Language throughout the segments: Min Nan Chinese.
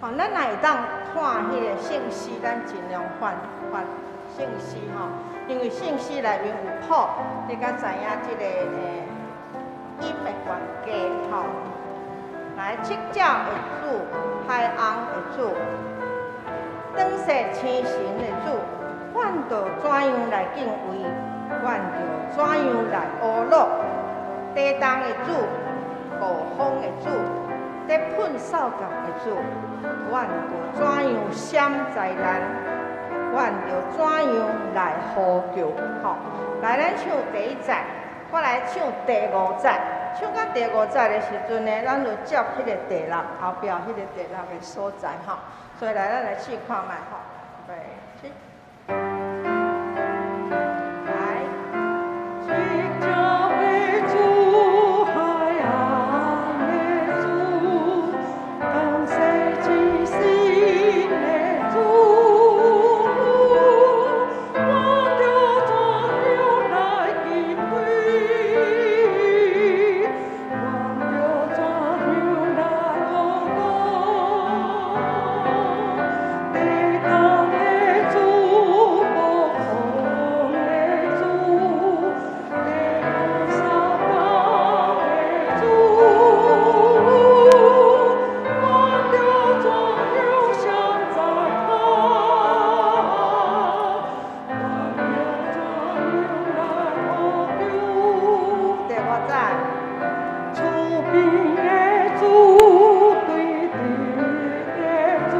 吼，咱若會當看彼個聖詩，咱盡量翻翻聖詩吼，因為聖詩內面有譜，你才知影這個音的懸低吼。來，七鳥的主，海翁的主，轉世星神的主，阮著怎樣來敬畏？阮著怎樣來呵咾？地動的主，暴風的主，咧噴掃屐的主，阮著怎樣閃災難？阮著怎樣來呼叫？吼，來，咱唱第一節，過來唱第五節。唱到第五節的時陣呢，咱就接彼個第六後壁彼個第六个所在吼。所以來，咱來試看覓吼。預備起。來。七鳥的主，海翁的主，當世之神的主，我著怎樣來敬畏？我著怎樣來呵咾？地動的主，暴風的主，咧噴掃屐的主，我著怎樣閃災難？我著怎樣來呼求？第五節。慈悲的主，對直的主，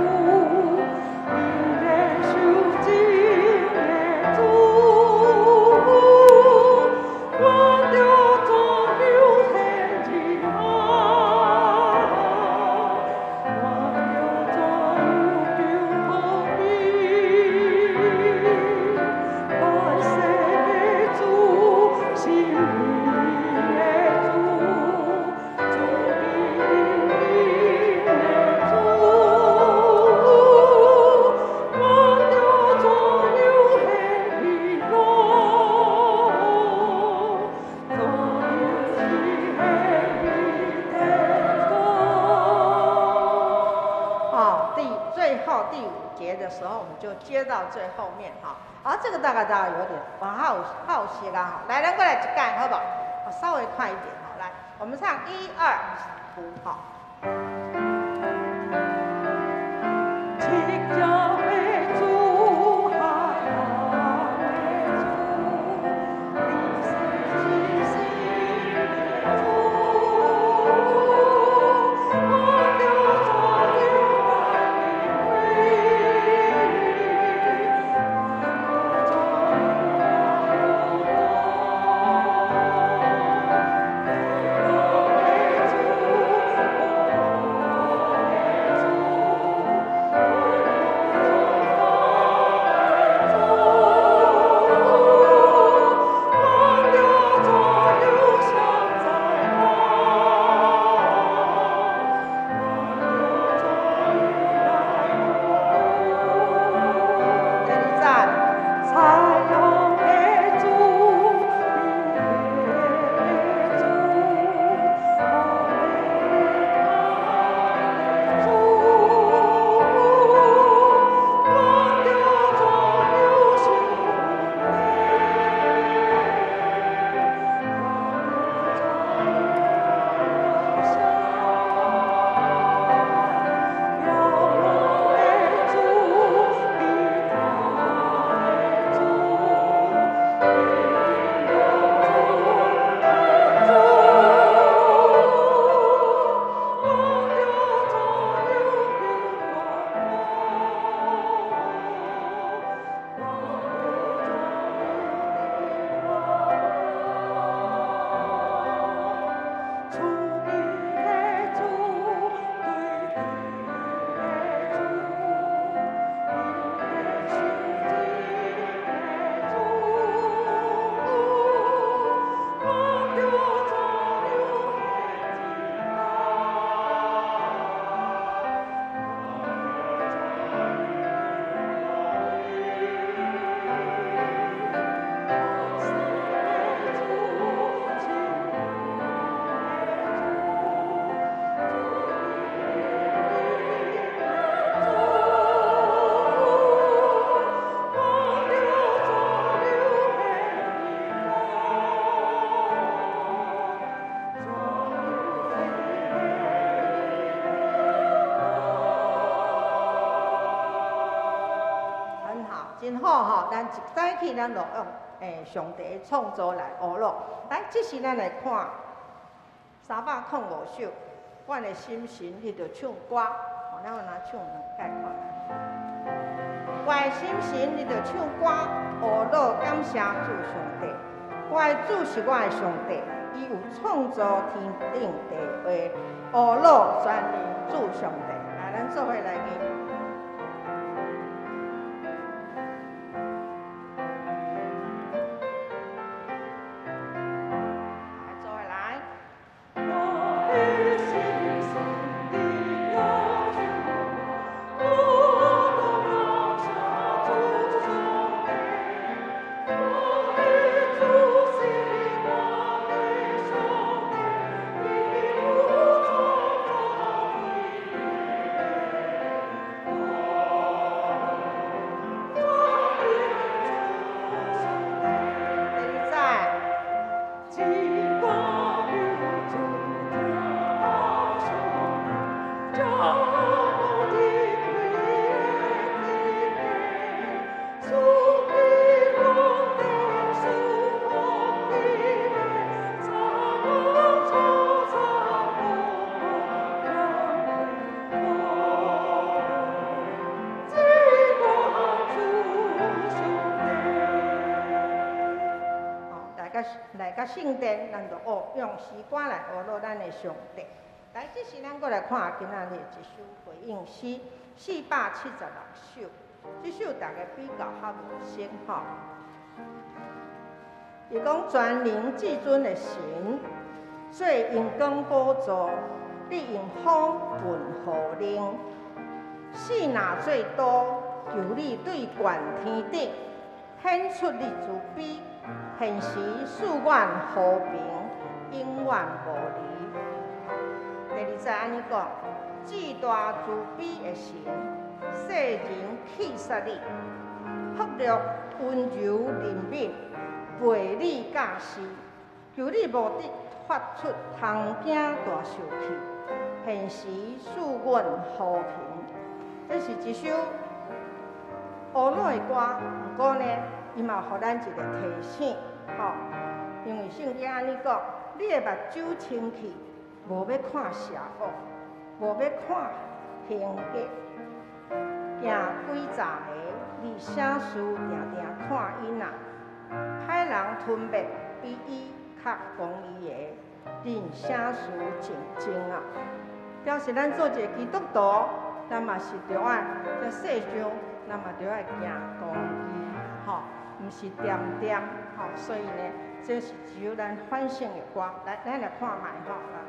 忍耐受情的主，我著怎樣獻仁愛？我著怎樣求和平？萬世的主，神明的主，主靈的主，我著怎樣獻喜樂？怎樣是獻喜樂？哦，最後第五節的時候，我們就接到最後面哈。啊，這個大概大概有點好好些啦哈。來，咱過來一擺，好不好？稍微快一點哈。來，我們唱一二五，好。七鳥的主，海翁的主，轉世之神的主，我著怎樣來敬畏？我著怎樣來呵咾？地動的主，暴風好吼，咱一早起咱就用上帝的創造來呵咾。來，這時咱來看305首，阮的心神彼著唱歌，吼，咱有哪唱兩擺看。我的心神彼著唱歌，呵咾感謝主上帝。我的主是我的上帝，伊有創造天頂地下，呵咾全能主上帝。來，咱做伙來吟。來，做伙來。我的心神定要唱歌，我感謝主上帝。我的主是我的上帝，伊有創造天地，我全能主上帝。第二再。只管有主听上帝，将我的归的赐给我的赐福的赞唱赞只管主上帝。吼，來到聖殿，咱就學用詩歌來呵咾咱的上帝。來，這時咱閣來看今仔日一首回應詩，476首。這首大家比較較陌生吼。伊講全能至尊的神，做榮光寶座，你用風噴雨令，勢若做刀，求你對懸天頂，顯出你慈悲，現時賜阮和平，永遠無離。第二節按呢講，至大慈悲的神，世人棄殺你，福祿溫柔憐憫，背你教示，求你無得發出通驚大受氣，現時賜阮和平。這是一首呵咾的歌，毋過呢，伊嘛予咱一個提醒，吼，因為聖經按呢講，你的目睭清氣，無欲看邪惡，無欲看行惡，行詭詐的，你啥事定定看𪜶啊？歹人吞滅比伊較公義的，恁啥事靜靜啊？表示咱做一個基督徒，咱嘛是著愛佇世上，咱嘛著愛行公義，吼，毋是恬恬，吼。所以呢，這是只有咱反省的歌。來，咱來看覓吼。來。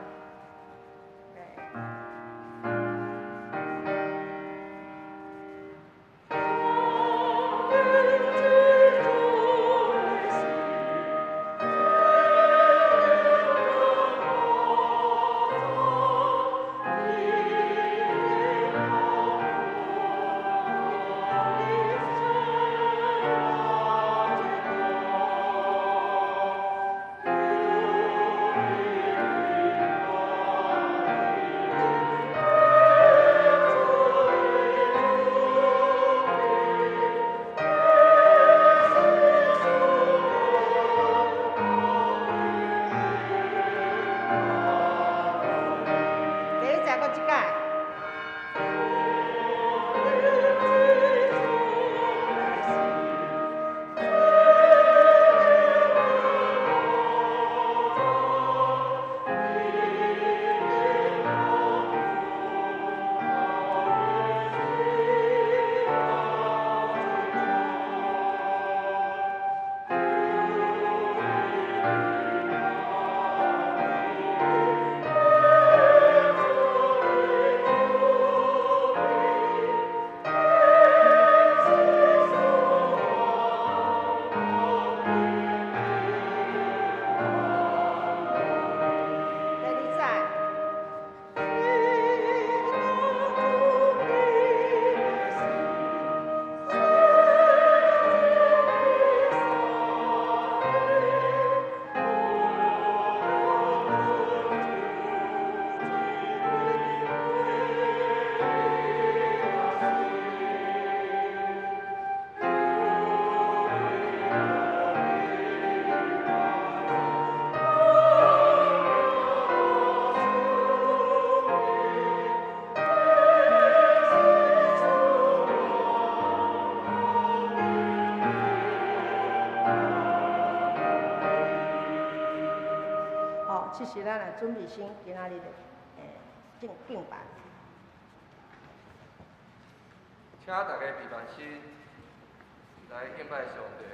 第一節閣這擺。這是咱來準備先今仔日的敬敬拜。請大家閉目心來敬拜上帝。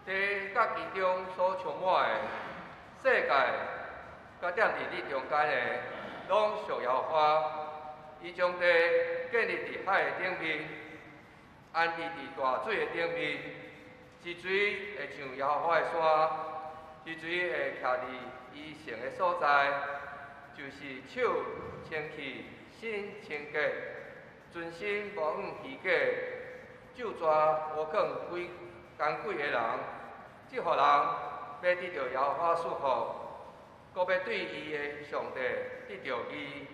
地佮其中所充滿的世界，佮踮佇你中間的，攏屬耶和華。伊將地建立佇海的頂面，安置佇大水的頂面。一錘會上耶和華的山，一錘會徛佇伊聖的所在，就是手清氣、心清潔、存心無向虛假、咒詛訛囥鬼講鬼的人。這號人欲得著耶和華賜福，閣欲對伊的上帝得著義。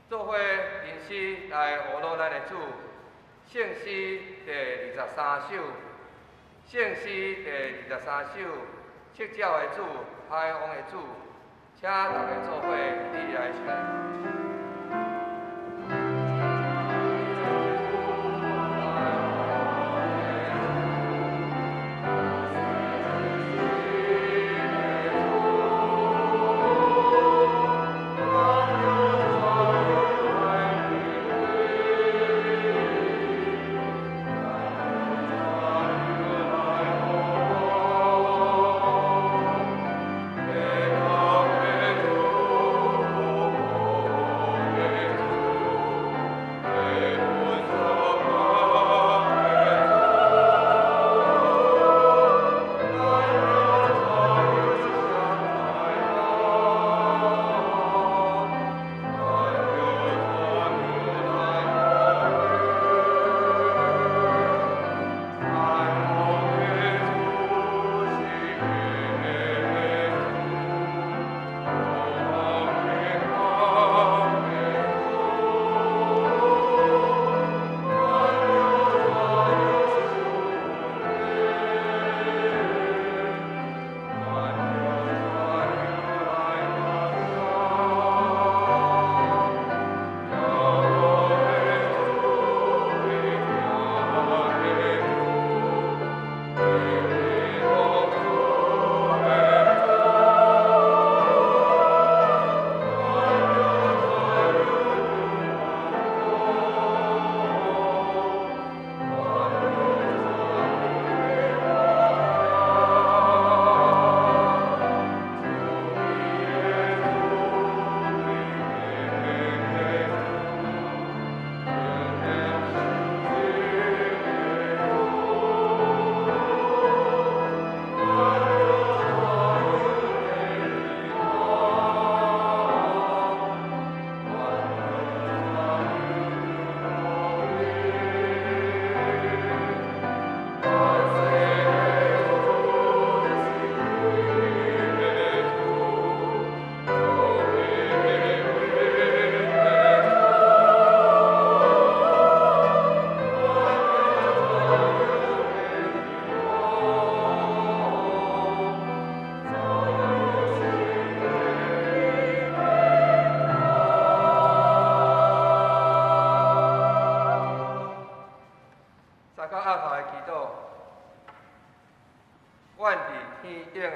做伙吟詩來呵咾咱的主，聖詩第23首，聖詩第23首，赤鳥的主，海王的主，請大家做伙起來唱。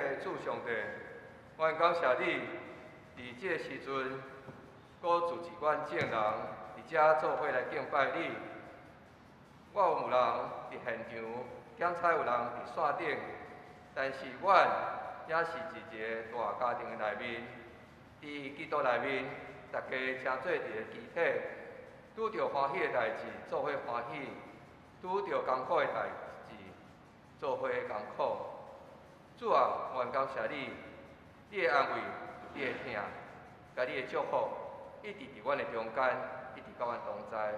的主上帝，阮感謝你，佇這个時陣，閣聚集阮眾人佇遮做伙來敬拜你。我有人佇現場，檢采有人佇線頂，但是阮也是佇一個大家庭的內面，佇基督內面，大家成做一個肢體，拄著歡喜的代誌，做伙歡喜；拄著艱苦的代誌，做伙艱苦。主啊，阮感謝你，你的安慰，你的疼，佮你的祝福，一直佇阮的中間，一直佮阮同在。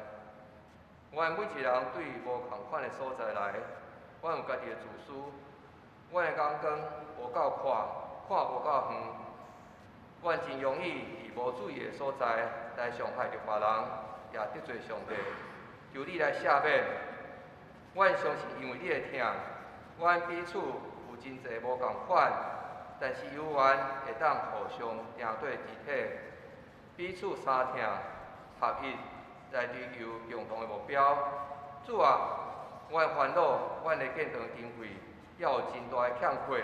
阮每一個人對無仝款的所在來，阮有家己的自私，阮的眼光無夠闊，看無夠遠。阮真容易佇無注意的所在來傷害著別人，也得罪上帝。求你來赦免。阮相信，因為你的疼，阮彼此有真濟無仝款，但是猶原會當互相定做肢體，彼此相疼合一，來追求共同的目標。主啊，阮煩惱，阮的建堂經費猶有真大的欠缺，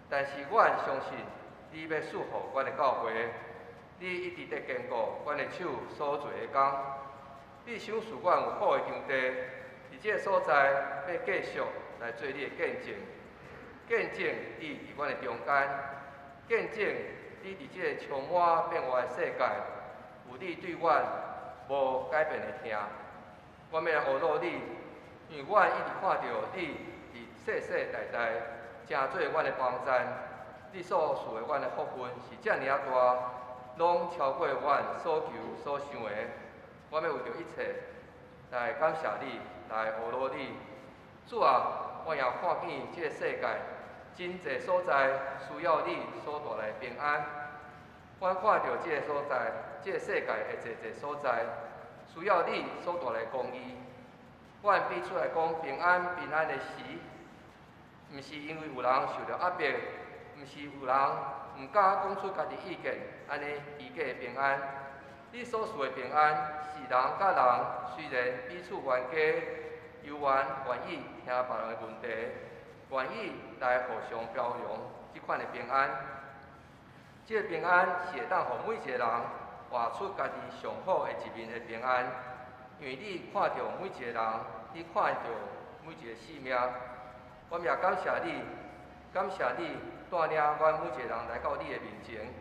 但是阮相信你欲賜福阮的教會，你一直佇堅固阮的手所做的工。你賞賜阮有好的場地，佇這个所在欲繼續來做你的見證，見證你佇阮的中間，見證你佇這个充滿變化的世界，有你對阮無改變的疼。我欲來呵咾你，因為阮一直看著你佇世世代代成做阮的幫贊，你所賜的阮的福分是遮爾仔大，攏超過阮所求所想的。我欲為著一切來感謝你，來呵咾你。主啊，我也看見這个世界真濟所在需要你所帶來的平安。我看著這个所在，這个世界的濟濟所在需要你所帶來的公義。阮彼此來講平安平安的時，毋是因為有人受著壓迫，毋是有人毋敢講出家己意見，按呢虛假的平安。你所賜的平安是人佮人雖然彼此冤家，猶原願意聽別人的問題，願意來互相包容，這款的平安。這个平安是會當予每一個人活出家己上好的一面的平安，因為你看著每一個人，你看著每一個生命。我也感謝你，感謝你帶領阮每一個人來到你的面前。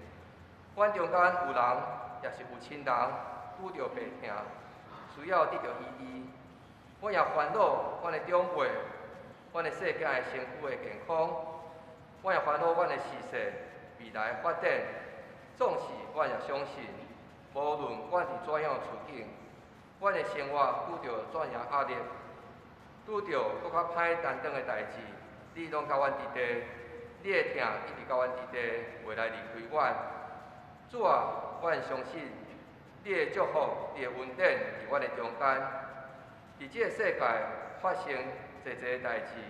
阮中間有人，也是有親人拄著病痛，需要得著醫治。我也煩惱阮的長輩、阮的細囝的身軀的健康。我也煩惱阮的事勢未來發展。總是阮也相信，無論阮佇怎樣處境，阮的生活拄著怎樣壓力，拄著閣較歹擔當的代誌，你攏佮阮佇佇，你的疼一直佮阮佇佇，袂來離開阮。主啊，阮相信你的祝福、你的恩典佇阮的中間。佇這个世界發生濟濟代誌，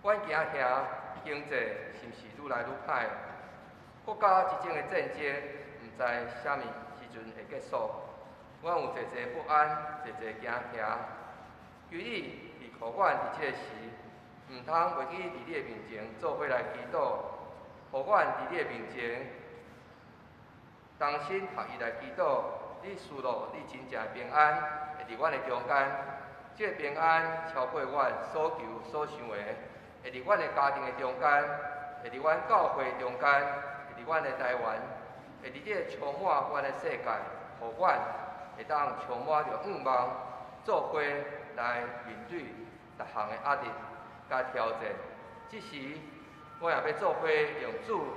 阮驚嚇經濟是毋是愈來愈歹？國家之間的戰爭，毋知啥物時陣會結束。阮有濟濟不安，濟濟驚嚇。求你賜予阮佇這个時，毋通袂記佇你的面前做伙來祈禱，予阮佇你的面前同心合意來祈禱。你賜落你真正的平安，會佇阮的中間。這个平安超過阮所求所想的，會佇阮的家庭的中間，會佇阮教會中間，會佇阮的台灣，會佇這個充滿阮的世界，予阮會當充滿著向望，做伙來面對逐項的壓力佮挑戰。這時，我也欲做伙用主，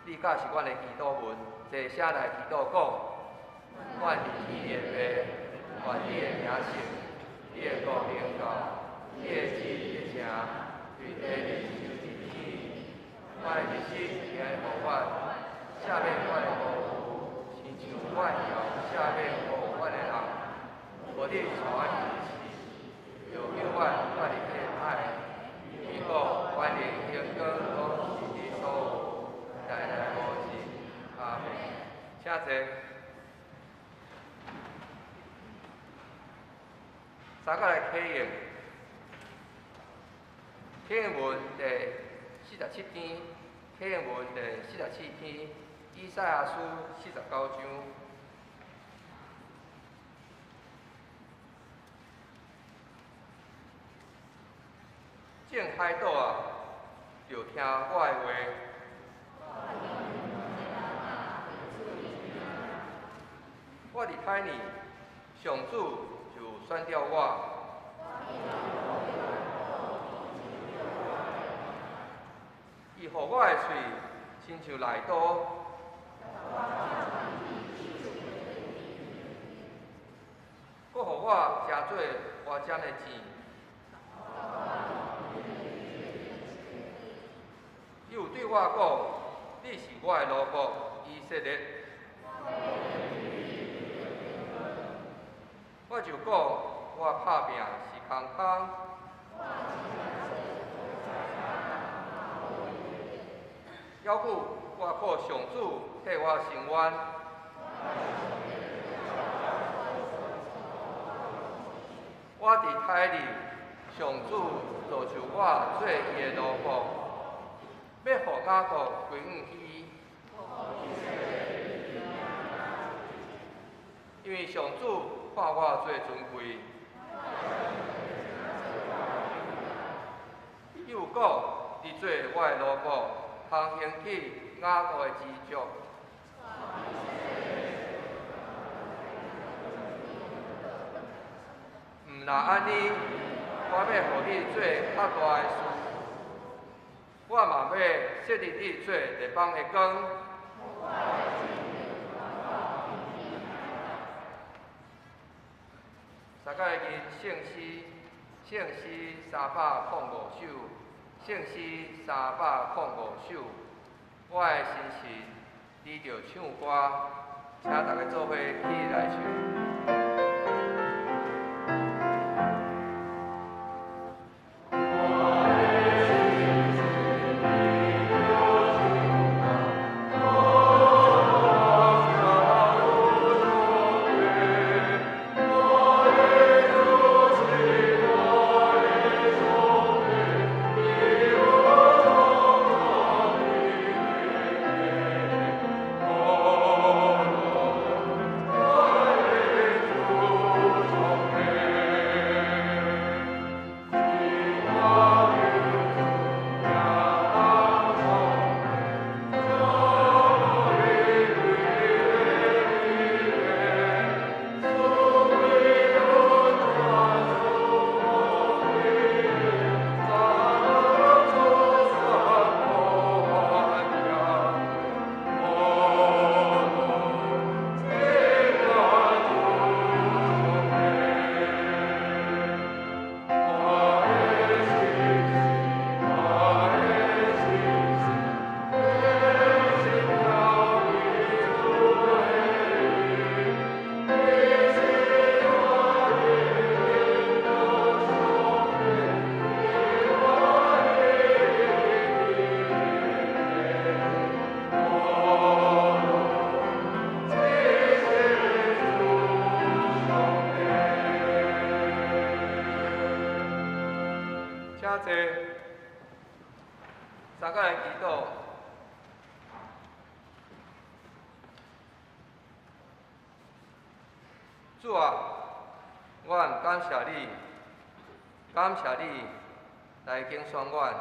你教示阮的祈禱文，齊聲來祈禱講：阮佇天的父，願你的名聖，你的國臨到，你的旨意得成，佇地親像佇天。阮的日食今日予阮，赦免阮的過誤，親像阮也赦免過阮的人。無你帶阮入試，著救阮脫離彼个歹。因國、權力、榮光，攏是你所有，代代無盡。阿們。請坐。三個來啟用，啟用文第47篇啟應文第44篇，以賽亞書49章。眾海島啊，著聽我的話。我佇胎裡，上主就選著我。伊予我的喙親像犁刀，閣予我食做活針的箭。伊有對我講：你是我的奴僕以色列。我就講，我拍拚是空空。猶久，我靠上主替我伸冤。我佇胎裡，上主造就我做伊的奴僕，欲予雅各歸向伊。因為上主看我做尊貴。伊有講，你做我的奴僕，通興起雅各的支族。毋若按呢，我欲予你做較大的事，我嘛欲設立你做列邦的光。三界吟聖詩，聖詩305首，聖詩305首。我的心神，你著唱歌，請大家做伙起來唱。請坐，三個來祈禱。主啊，阮感謝你，感謝你來揀選阮，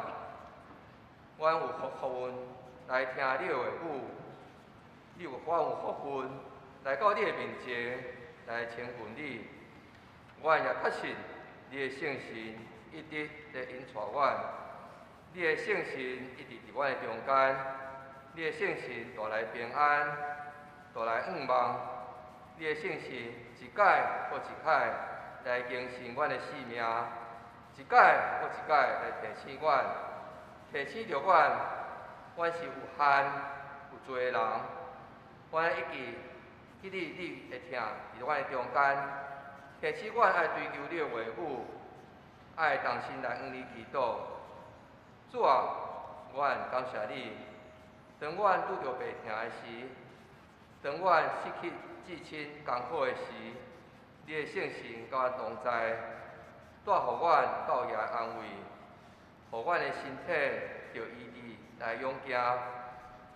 阮有福分來聽你的話語，你有阮有福分來到你的面前來親近你，阮也確信你的聖神一直咧引帶阮，你的聖神一直佇阮的中間，你的聖神帶來平安，帶來向望，你的聖神一擺閣一擺來更新阮的生命，一擺閣一擺來提醒阮，提醒著阮，阮是有限有罪的人，阮會記記得你的疼佇阮的中間，提醒阮愛追求你的話語，愛同心來向你祈禱。主啊，阮感謝你，當阮拄著病疼的時，當阮失去至親艱苦的時，你的聖神佮阮同在，帶予阮到遐安慰，予阮的身體著醫治。來勇行，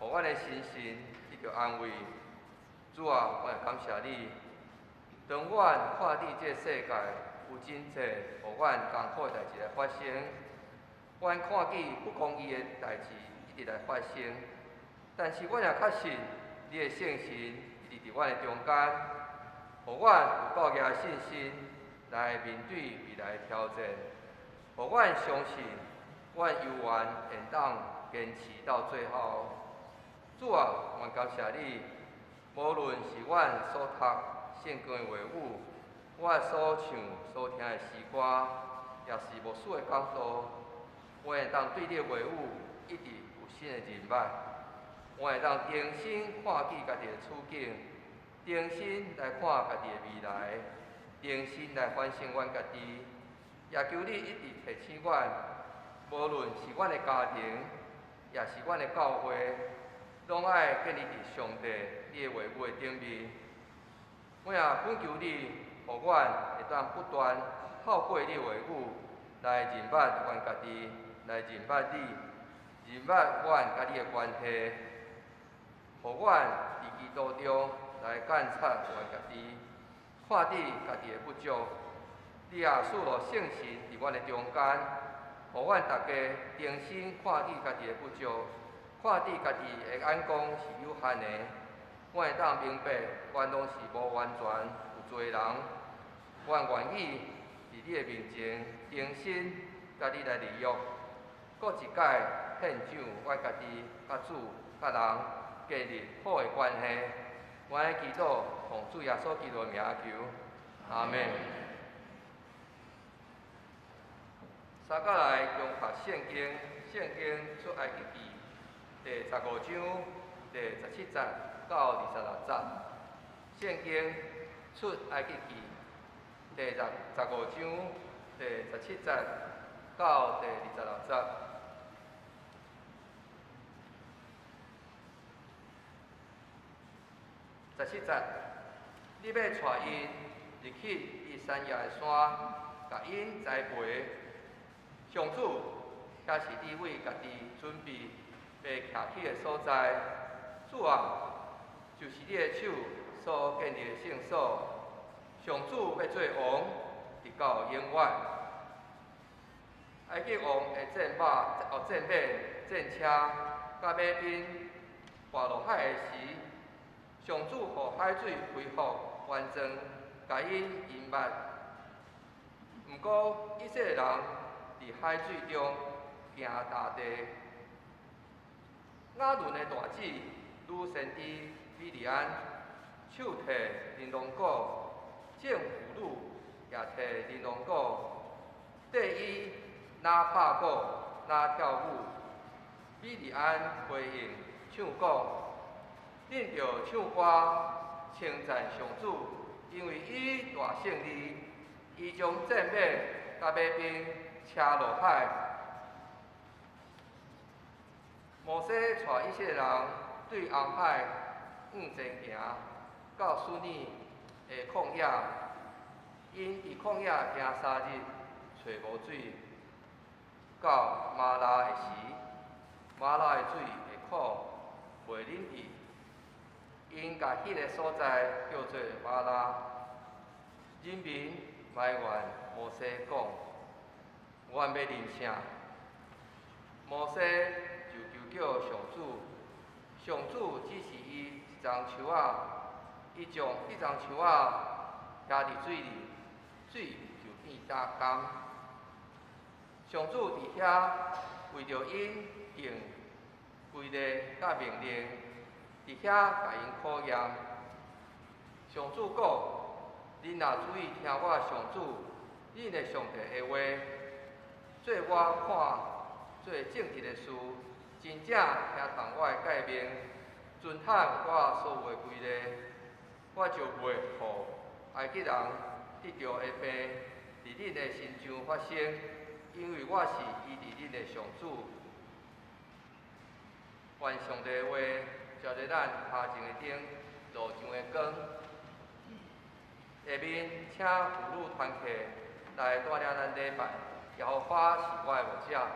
予阮的心神得著安慰。主啊，阮會感謝你。當阮看見這個世界有真濟予阮艱苦的代誌來發生，阮看見不公義的代誌一直來發生，但是阮也確信你的聖神一直佇阮的中間，予阮有夠額的信心來面對未來的挑戰，予阮相信阮猶原會當堅持到最後。主啊，阮感謝你，無論是阮所讀聖經的話語，我所唱所聽的詩歌，抑是牧師的講道，我會當對你的話語一直有新的認捌，我會當重新看見家己的處境，重新來看家己的未來，重新來反省阮家己，也求你一直提醒阮，無論是阮的家庭，抑是阮的教會，攏愛建立佇上帝你的話語的頂面。我也懇求你，予阮會當不斷透過你的話語來認捌阮家己，來認捌你，認捌阮佮你的關係，予阮佇基督中來監察阮家己，看見家己的不足。你也賜予聖神佇阮的中間，予阮逐家重新看見家己的不足，看見家己的眼光是有限的。阮會當明白，阮攏是無完全有罪的人。阮願意佇你的面前重新佮你來立約，閣一擺獻上阮家己，佮主、佮人建立好的關係。阮的祈禱，奉主耶穌基督的名求，阿們。三角來共讀聖經，聖經出埃及記第十五章第十七節到二十六節。聖經出埃及記第十五章第十七節到第二十六節。十七節，你欲帶𪜶入去伊產業的山，共𪜶栽培。上主，遐是你為家己準備欲徛起的所在。主啊，就是你的手所建立的聖所。上主欲做王，直到永遠。埃及王的戰馬、哦戰馬、戰車、佮馬兵跋落海的時，上主予海水恢復原狀，共𪜶淹沒。毋過以色列人佇海水中行踏地。亞倫的大姊女先知米利安，手提琳琅鼓，眾婦女也提琳琅鼓，綴伊若拍鼓，若跳舞。米利安回應唱講：恁著唱歌稱讚上主，因為伊大勝利，伊將戰馬佮馬兵車落海。摩西帶以色列人對紅海向前行，到示尼的曠野。𪜶佇曠野行3日，揣無水。到瑪拉的時，瑪拉的水會苦，袂忍去。𪜶共彼个所在叫做瑪拉。人民埋怨摩西講：阮欲啉啥？摩西就求叫上主，上主指示伊一叢樹仔，伊將彼叢樹仔徛佇水裡，水就變焦甘。上主佇遐為著𪜶定規例佮命令，佇遐共𪜶考驗。上主講：恁若注意聽我上主，恁的上帝的話，做我看做正直的事，真正聽從我的誡命，遵行我所有的規例，我就袂予埃及人得著的病佇恁的身上發生，因為我是醫治恁的上主。願上帝的話，照在咱跤前的燈，路上的光。下面請婦女團契來帶領咱禮拜，耶和華是我的牧者。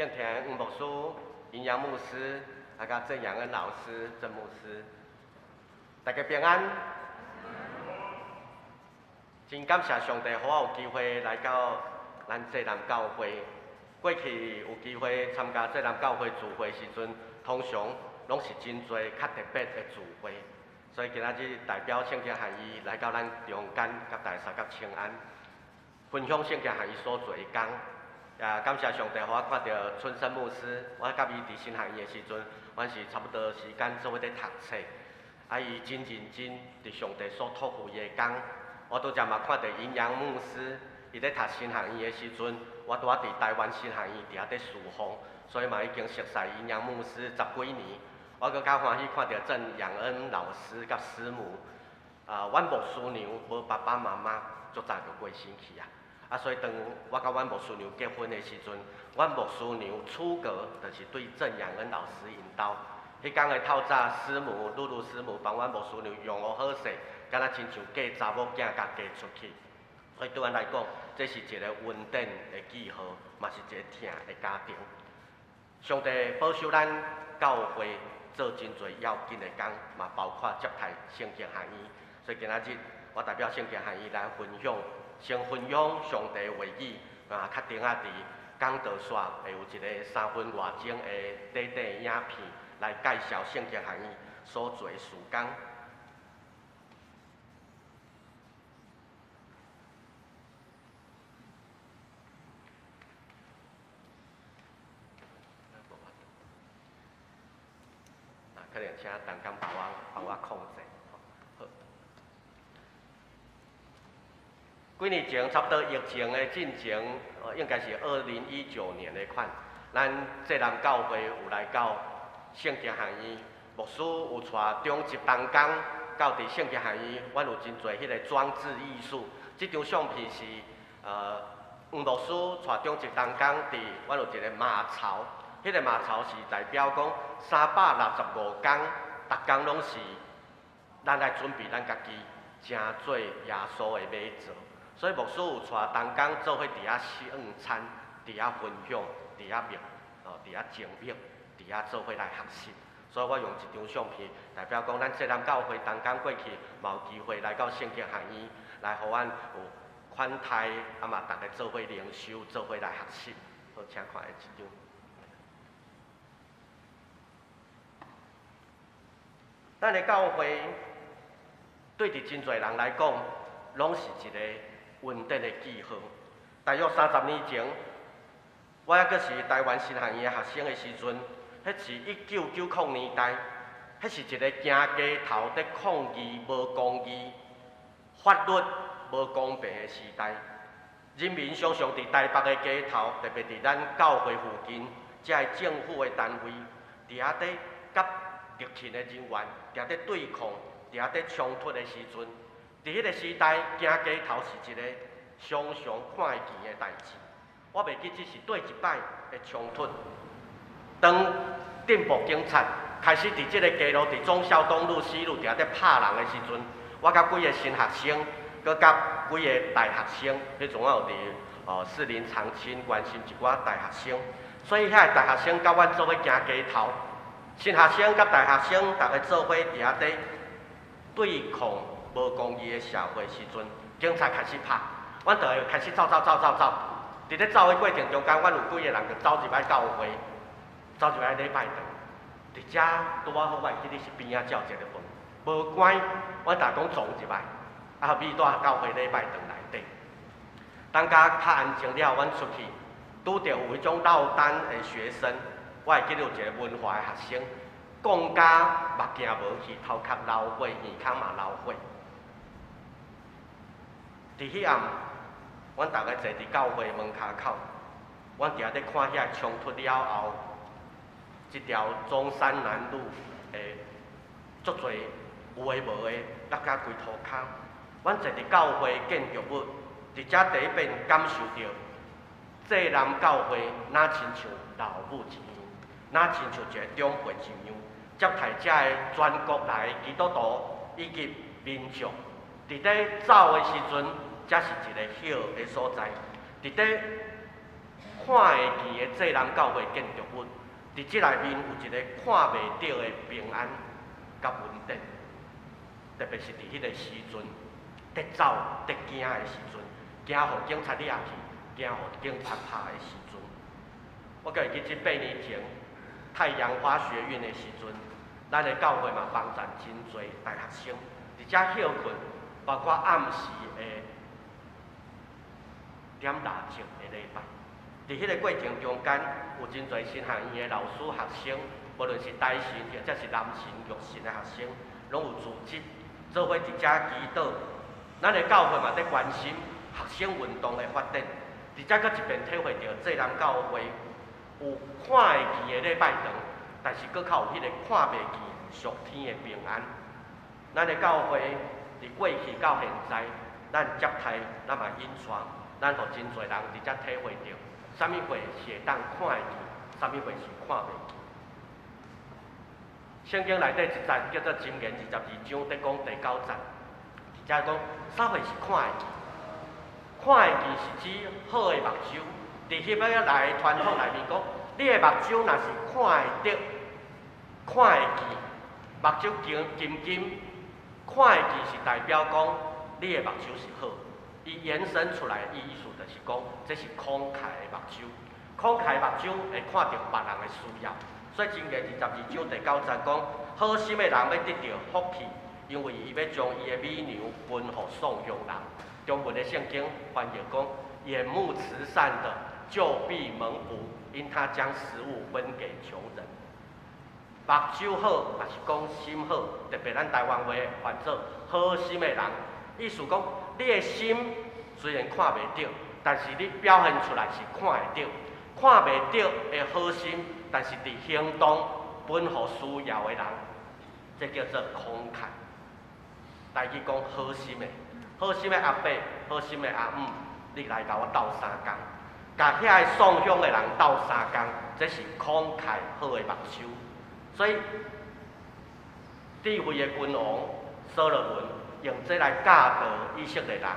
敬聽黃牧師、營養牧師，啊，佮鄭養恩老師、鄭牧師，大家平安。真感謝上帝，予我有機會來到咱濟南教會。過去有機會參加濟南教會聚會時陣，通常攏是真濟較特別的聚會。所以今仔日代表聖經學院來到咱中間，佮大家相佮請安，分享聖經學院所做的工。也感謝上帝，予我看著春生牧師。我佮伊佇神學院的時陣，阮是差不多時間做伙佇讀冊。啊，伊真認真佇上帝所託付伊的工。我拄才嘛看著營養牧師，伊咧讀神學院的時陣，我拄仔佇台灣神學院佇遐佇侍奉，所以嘛已經熟似營養牧師十幾年。我閣較歡喜看著鄭養恩老師佮師母。啊，阮牧師娘無爸爸媽媽，足早就過身去啊。啊，所以當我佮阮牧師娘結婚的時陣，阮牧師娘出閣，就是對鄭養恩老師𪜶兜。彼工的透早，師母露露師母幫阮牧師娘用予好勢，敢若親像嫁查某囝共嫁出去。所以對阮來講，這是一個恩典的記號，嘛是一個疼的家庭。上帝保守咱教會做真濟要緊的工，嘛包括接待聖經學院。所以今仔日我代表聖經學院來分享。先分享上帝話語，啊，較等仔佇講道煞會有一個三分外鐘的短短影片來介紹聖經學院所做的事工。啊，可能請陳工幫我幫我控制。好。幾年前，差不多疫情的進前，應該是2019年的款，咱濟南教會有來到聖經學院，牧師有帶長執同工到佇聖經學院，阮有真濟彼個裝置藝術。這張相片是黃牧師帶長執同工佇，阮有一個馬槽，彼個馬槽是代表講365工，逐工攏是咱來準備咱家己，成做耶穌的馬槽。所以牧師有帶同工做伙佇遐聖餐，佇遐分享，佇遐默，哦，佇遐靜默，佇遐做伙來學習。所以我用一張相片代表講，咱濟南教會同工過去嘛有機會來到聖經學院，來予阮有款待，啊嘛逐个做伙靈修，做伙來學習。好，請看下一張。咱的教會對佇真濟人來講，攏是一個恩典的記號。大約30年前，我猶閣是台灣神學院的學生的時陣，彼是1990年代，彼是一個行街頭佇抗議無公義、法律無公平的時代。人民常常佇台北的街頭，特別佇咱教會附近，遮个政府的單位，佇遐佇佮特勤的人員佇遐佇對抗，佇遐佇衝突的時陣，佇彼個時代，行街頭是一個常常看會見的代誌。我袂記這是佗一擺的衝突。當進步警察開始佇這個街路，佇忠孝東路西路佇遐佇拍人的時陣，我佮幾個新學生，閣佮幾個大學生，彼陣我有佇士林長青關心一寡大學生，所以遐個大學生佮阮做伙行街頭，新學生佮大學生逐个做伙佇遐佇對抗無公義的社會時陣，警察開始拍，阮就會開始走走走走走。佇咧走的過程中間，阮有幾個人就走入來教會，走入來禮拜堂。佇遮拄仔好，我會記得是邊仔照一个門，無關，阮逐家講撞入來，啊，予佇教會禮拜堂內底。等甲較安靜了，阮出去，拄著有彼種落單的學生，我會記得有一個文化的學生，講甲目鏡無去，頭殼流血，耳孔嘛流血。佇彼暗，阮逐个坐佇教會門跤口，阮佇遐佇看遐衝突了後，這條中山南路的足濟有的無的，落甲規塗跤。阮坐佇教會建築物，佇遮第一遍感受著，濟南教會若親像老母一樣，若親像一個長輩一樣，接待遮个全國來的基督徒以及民眾。佇咧走的時陣，遮是一個好的所在。佇咧看會見的濟南教會建築物，佇這內面有一個看袂著的平安佮穩定，特別是佇彼個時陣，佇走、佇驚的時陣，驚予警察掠去，驚予警察拍的時陣。我閣會記這8年前太陽花學運的時陣，咱的教會嘛幫贊真濟大學生，佇遮歇睏，包括暗時的點蠟燭的禮拜。佇彼個過程中間，有真濟神學院的老師、學生，無論是台神或者是男神、玉神的學生，攏有組織做伙佇遮祈禱。咱的教會嘛佇關心學生運動的發展，佇遮閣一遍體會著濟南教會有看會見的禮拜堂，但是閣較有彼個看袂見屬天的平安。咱的教會佇過去到現在，咱接待，咱嘛引帶，咱予真濟人佇遮體會著，啥物貨是會當看會見，啥物貨是看袂見。聖經內底一節叫做《箴言》22章，佇講第九節，佇遮講啥貨是看會見？看會見是指好的目睭。佇彼擺來傳統內面講，你的目睭若是看會著、看會見，目睭金金金，看會見是代表講你的目睭是好。伊延伸出來的意思就是講，這是慷慨的目睭，慷慨的目睭會看著別人的需要。所以箴言22章第九節講，好心的人欲得著福氣，因為伊欲將伊的米糧分予喪鄉人。中文的聖經翻譯講，眼目慈善的就必蒙福，因他將食物分給窮人。目睭好，也是講心好，特別咱台灣話翻做好心的人，意思講你的心雖然看袂著，但是你表現出來是看會著。看袂著的好心，但是佇行動分予需要的人，這叫做慷慨。台語講好心的，好心的阿伯，好心的阿姆，你來共我鬥相共，共遐个喪鄉的人鬥相共，這是慷慨好的目睭。所以，智慧的君王所羅門用這來教導以色列人，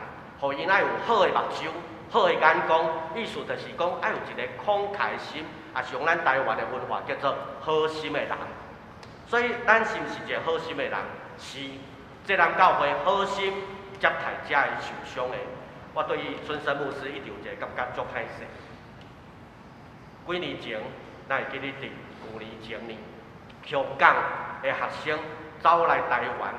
予𪜶愛有好的目睭、好的眼光，意思就是講愛有一個慷慨心，也是用咱台灣的文化叫做好心的人。所以，咱是毋是一個好心的人？是，濟南教會好心接待遮的受傷的。我對於春生牧師一直有一個感覺足歹勢。幾年前，咱會記得佇舊年前年，香港的學生走來台灣，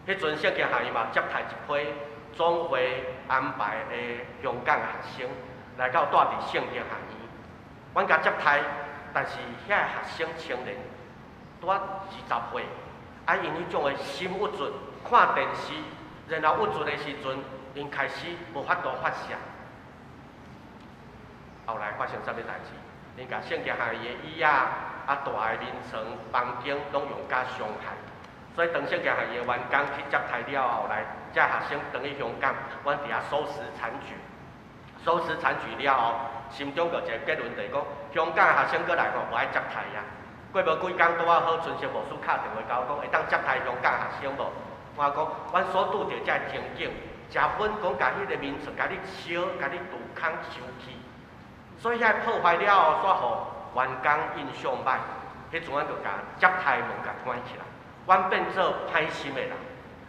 彼陣聖經學院嘛接待一批總會安排的香港學生來到蹛佇聖經學院，阮共接待，但是遐个學生青年拄仔20歲，啊，𪜶彼種的心鬱卒，看電視，然後鬱卒的時陣，𪜶開始無法度發泄。後來發生啥物代誌？𪜶共聖經學院的椅仔、啊大的眠床、房間攏用甲傷害。所以當聖經學院的員工去接待了後來，遮學生轉去香港，阮佇遐收拾殘局。收拾殘局了後，心中就一個結論，就是講香港的學生閣來吼，無愛接待啊。過無幾工，拄仔好春生牧師敲電話共我講，會當接待香港學生無？我講，阮所拄著遮個情景，食薰講共彼個眠床，共你燒，共你櫥空收去。所以遐破壞了後，煞予員工印象歹。彼陣阮就共接待門共關起來。阮變做歹心的人，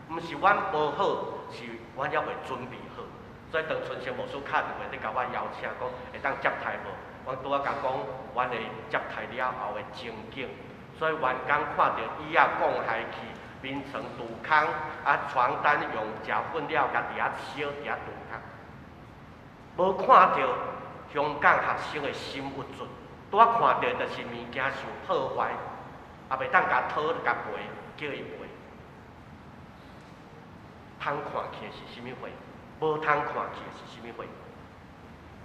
毋是阮無好，是阮猶未準備好。所以當春生牧師敲電話佇共我邀請，講會當接待無？阮拄仔共講，阮會接待了後的情景。所以員工看著椅仔摃害去，眠床櫥空，啊床單用食糞了，共佇遐燒，佇遐櫥空，無看著香港學生的心鬱卒，拄仔看著就是物件受破壞，也袂當共討共賠，叫伊賠。通看去的是啥物貨？無通看去的是啥物貨？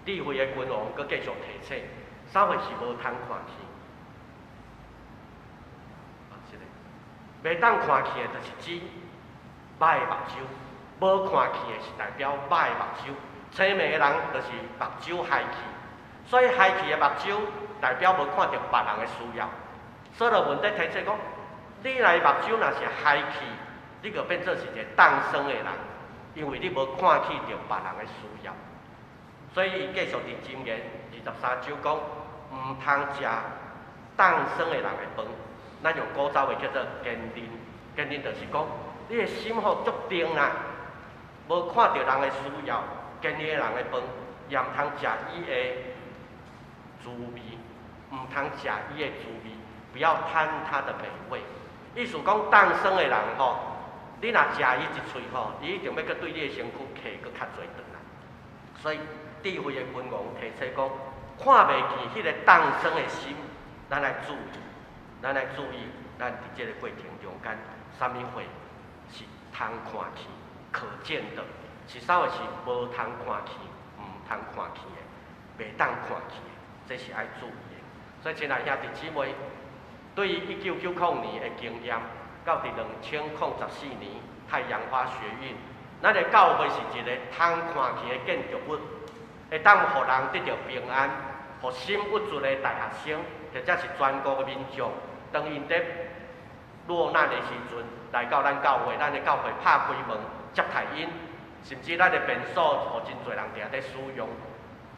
智慧的君王閣繼續提醒：啥貨是無通看去？啊，是的，袂當看去的，就是指歹的目睭；無看去的是代表歹的目睭。青盲的人就是目睭害去，所以害去的目睭代表無看著別人的需要。所羅門佇提醒講：你若目睭若是害去，你就變做是一個當生的人，因為你無看去著別人的需要。所以伊繼續佇箴言23章講，毋通食凍霜的人的飯。咱用古早話叫做堅忍，堅忍就是講，你的心吼足定啦，無看著人的需要，堅忍的人的飯，也毋通食伊的滋味，毋通食伊的滋味，不要貪他的美味。意思講凍霜的人吼，你若食伊一喙吼，伊一定欲閣對你的身軀揢閣較濟轉來。所以智慧的君王提醒講，看袂見彼個凍霜的心，咱愛注意，咱愛注意，咱佇這個過程中間，啥物貨是通看去、可見的，是啥物是無通看去、毋通看去的，袂當看去的，這是愛注意的。所以，親愛兄弟姊妹，對於1990年的經驗，到佇2014年太陽花學運，咱的教會是一個通看去的建築物，會當予人得著平安，予心鬱卒的大學生，或者是全國的民眾，當𪜶佇落難的時陣，來到咱教會，咱的教會拍開門接待𪜶，甚至咱的便所，予真濟人定佇使用。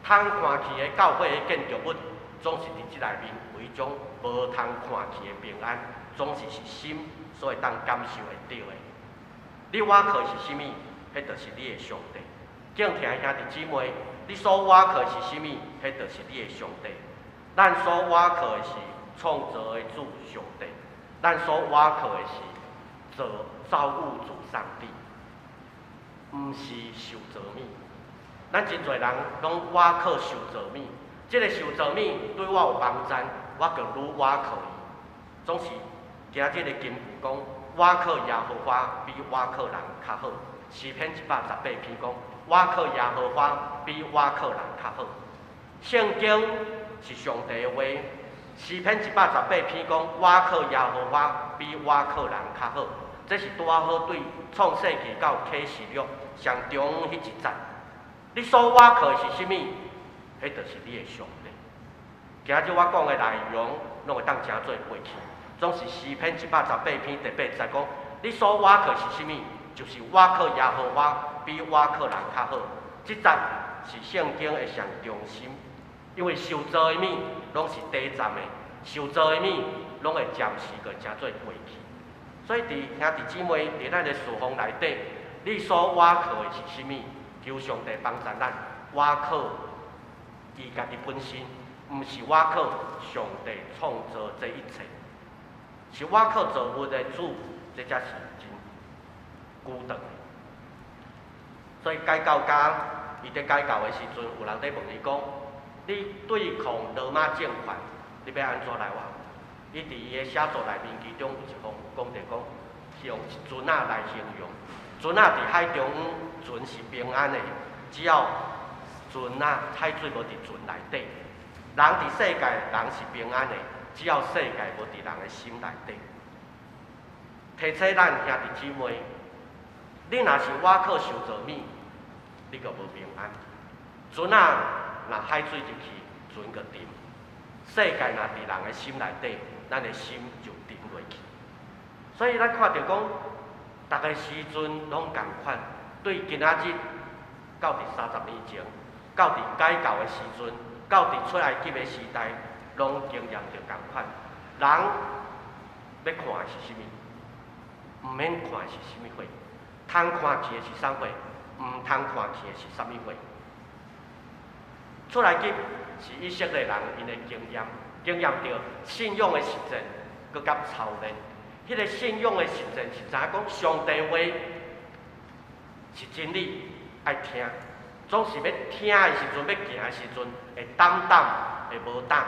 通看去的教會的建築物，總是佇這內面有一種無通看去的平安，總是是心所會當感受會著的。你倚靠的是啥物？彼就是你的上帝。敬聽的兄弟姊妹，你所倚靠的是啥物？彼就是你的上帝。咱所倚靠的是創造的主上帝，咱所倚靠的是造造物主上帝，毋是受造物。咱真濟人攏倚靠受造物，這個受造物對我有幫助，我就愈倚靠伊。總是今日的金句講，倚靠耶和華比倚靠人較好。詩篇118篇講，倚靠耶和華比倚靠人較好。聖經是上帝的話，詩篇118篇講，倚靠耶和華比倚靠人較好。這是拄仔好對創世記到啟示錄上中彼一節。你所倚靠的是啥物？彼就是你的上帝。今日我講的內容，攏會當成做過去。總是詩篇118篇第八節講，你所倚靠是啥物？就是倚靠耶和華比倚靠人較好。這節是聖經的上中心，因為受造的物攏是短暫的，受造的物攏會暫時個成做過去。所以佇兄弟姊妹佇咱的事奉內底，你所倚靠的是啥物？求上帝幫助咱倚靠伊家己本身，毋是倚靠上帝創造這一切，是倚靠造物的主，這才是真孤單的。所以改教家伊佇改教的時陣，有人佇問伊講：你對抗羅馬政權，你欲按怎來活？伊佇伊的寫作內面，其中有一封講著講，是用船仔來形容。船仔佇海中央，船是平安的，只要船仔海水無佇船內底。人佇世界，人是平安的，只要世界無佇人的心內底。提醒咱兄弟姊妹，你若是倚靠受造物，你就無平安。船仔若海水入去，船就沉。世界若佇人的心內底，咱的心就沉落去。所以咱看著講，逐个時陣攏仝款，對今仔日到佇30年前，到佇改教的時陣，到佇出埃及的時代，攏經驗著仝款。人欲看的是啥物？毋免看的是啥物貨？通看去的是啥貨？毋通看去的是啥物貨？出埃及是以色列人𪜶的經驗，經驗著信仰的實踐，閣佮操練。彼個信仰的實踐是知影講上帝話是真理，愛聽。總是欲聽的時陣，欲行的時陣，會膽膽，會無膽。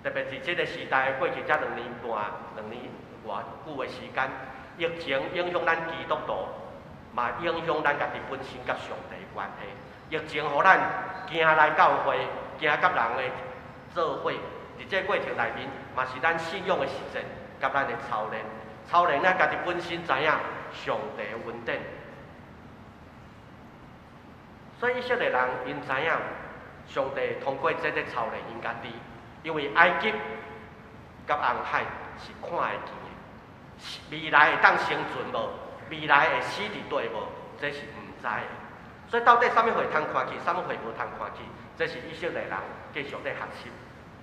特別是這個時代，過去這2年半、2年外久的時間，疫情影響咱基督徒，嘛影響咱家己本身佮上帝的關係。疫情予咱驚來教會，驚佮人的做伙。佇這過程內面，嘛是咱信仰的實踐，佮咱的操練。操練咱家己本身知影上帝的恩典。所以以色列人𪜶知影上帝通過這個操練𪜶家己，因為埃及佮紅海是看會見的，未來會當生存無？未來會死佇佗無？這是毋知的。所以到底啥物貨通看去，啥物貨無通看去，這是以色列人繼續咧學習。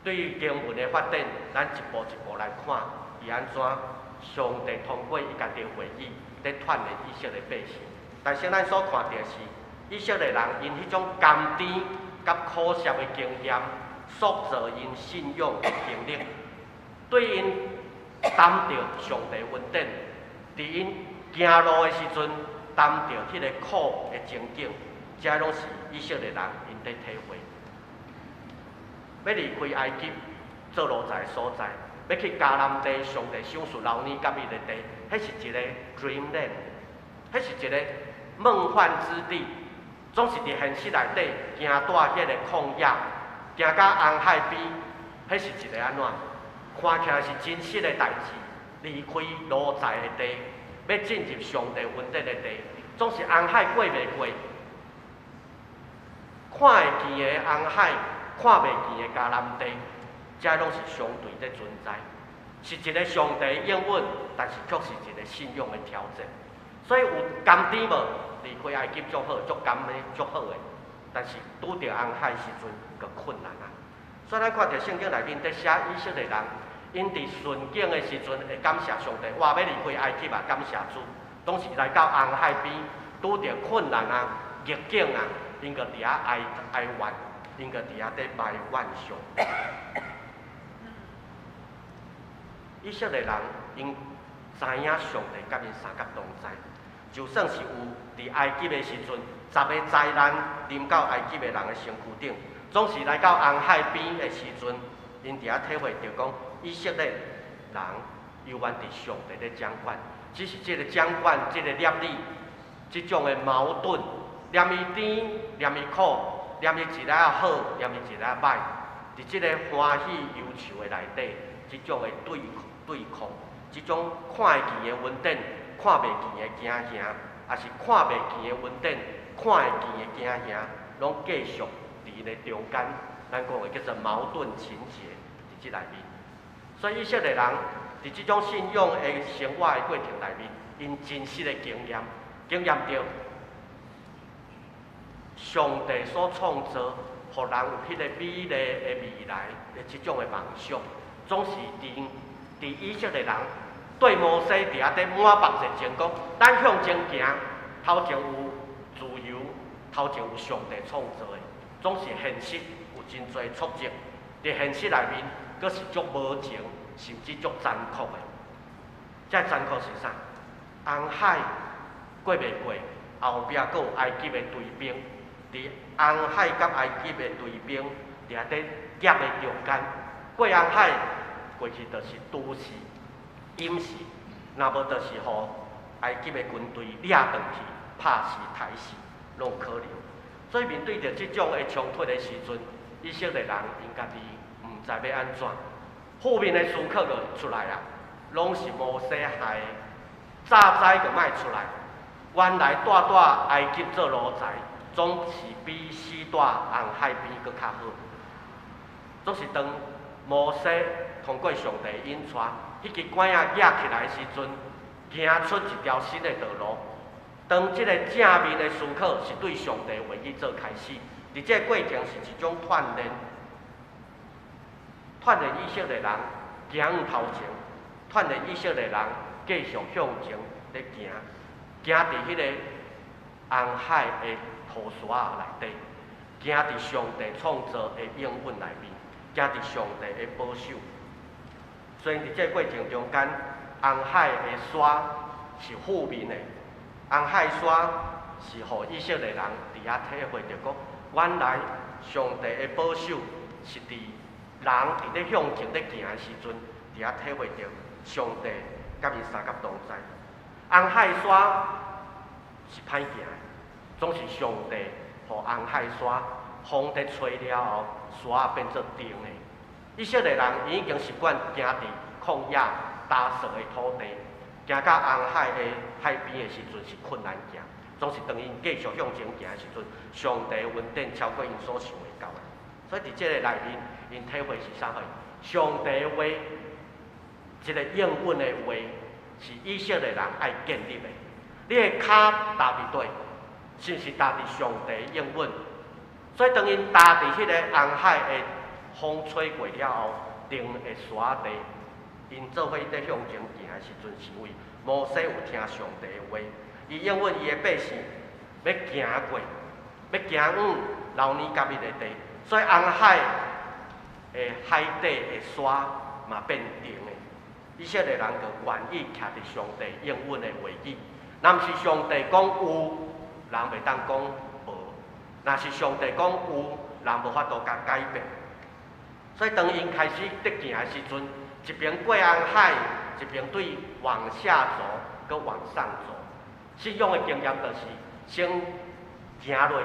對於經文的發展，咱一步一步來看，伊按怎上帝通過伊家己的話語，咧鍛鍊以色列百姓。但是咱所看著的是，以色列人𪜶彼種甘甜佮苦澀的經驗，塑造𪜶信仰的經歷，對𪜶擔著上帝恩典，佇𪜶行路的時陣擔著彼个苦的情景，這攏是以色列人𪜶佇體會。欲離開埃及做奴才的所在，欲去迦南地，上帝賞賜流奶佮蜜的地，彼是一个 dreamland，彼是一个夢幻之地。總是佇現實內底行蹛彼个曠野，行到紅海邊，彼是一个按怎？看起來是真實的代誌，離開奴才的地，欲進入上帝恩典的地，總是紅海過袂過，看會見的紅海，看袂見的迦南地，這攏是相對的存在，是一个上帝應允，但是卻是一个信仰的挑戰。所以有甘甜無？離開埃及足好，足甘的，足好的。但是拄著紅海時陣，閣困難啊！所以咱看著聖經內面佇寫以色列人，𪜶佇順境的時陣會感謝上帝，哇！欲離開埃及啊，感謝主。當時來到紅海邊，拄著困難啊、逆境啊，𪜶閣佇遐哀哀怨，𪜶閣佇遐佇埋怨上帝。以色列人𪜶知影上帝佮𪜶相佮同在。就算是有佇埃及的時陣，十个災難臨到埃及的人的身軀頂，總是來到紅海邊的時陣，𪜶佇遐體會著講，以色列人猶原佇上帝咧掌管，只是這個掌管、這個掠理、這種的矛盾，念伊甜，念伊苦，念伊一下好，念伊一下歹，佇這個歡喜憂愁的內底，這種的對對抗，這種看會見的恩典，看袂見的驚嚇，抑是看袂見的恩典，看會見的驚嚇，攏繼續佇𪜶的中間，咱講的叫做矛盾情節佇這內面。所以以色列人佇這種信仰的生活的過程內面，𪜶真實的經驗，經驗著上帝所創造，予人有彼个美麗的未來的這種的夢想，總是佇佇以色列人。對摩西佇遐佇滿目熱情講，咱向前行，頭前有自由，頭前有上帝創造的，總是現實有真濟挫折。佇現實內面，閣是足無情，甚至足殘酷的。這殘酷是啥？紅海過袂過，後壁閣有埃及的追兵，佇紅海佮埃及的追兵佇遐佇夾的中間，過紅海過去就是都市。淹死，若無就是予埃及的軍隊掠轉去，拍死、刣死，攏有可能。所以面對著這種的衝突的時陣，以色列人𪜶家己毋知欲按怎，負面的思考就出來啊，攏是摩西害的，早知就莫出來。原來蹛蹛埃及做奴才，總是比死蹛紅海邊閣較好。總是當摩西通過上帝引帶。彼支拐仔舉起來的時陣，行出一條新的道路。當這個正面的思考是對上帝話語做開始，佇這個過程是一種鍛鍊，鍛鍊以色列人行頭前，鍛鍊以色列人繼續向前咧行，行佇彼個紅海的塗沙內底，行佇上帝創造的應允內面，行佇上帝的保守。雖然佇這個過程中間，紅海的沙是負面的，紅海沙是予以色列人佇遐體會著講，原來上帝的保守是佇人佇咧向前咧行的時陣，佇遐體會著上帝佮𪜶相佮同在。紅海沙是歹行的，總是上帝予紅海沙風佇吹了後，沙變做甜的。以色列人已經習慣行佇曠野乾燥的土地，行到紅海的海邊的時陣是困難行，總是當𪜶繼續向前行的時陣，上帝恩典超過𪜶所想會到的。所以佇這個內面，𪜶體會是啥貨？上帝的話，這個應允的話，是以色列人愛建立的。你的跤踏佇佗，是毋是踏佇上帝應允？所以當𪜶踏佇彼个紅海的風吹過了後，定的沙地，𪜶做伙佇向前行的時陣，是因為摩西有聽上帝的話，伊應允伊的百姓欲行過，欲行往流奶佮蜜的地，所以紅海的海底的沙嘛變定的。以色列人就願意徛佇上帝應允的話語，若毋是上帝講有，人袂當講無；若是上帝講有，人無法度共改變。所以當𪜶開始佇行的時陣，一邊過紅海，一邊對往下走，閣往上走。信仰的經驗就是先行落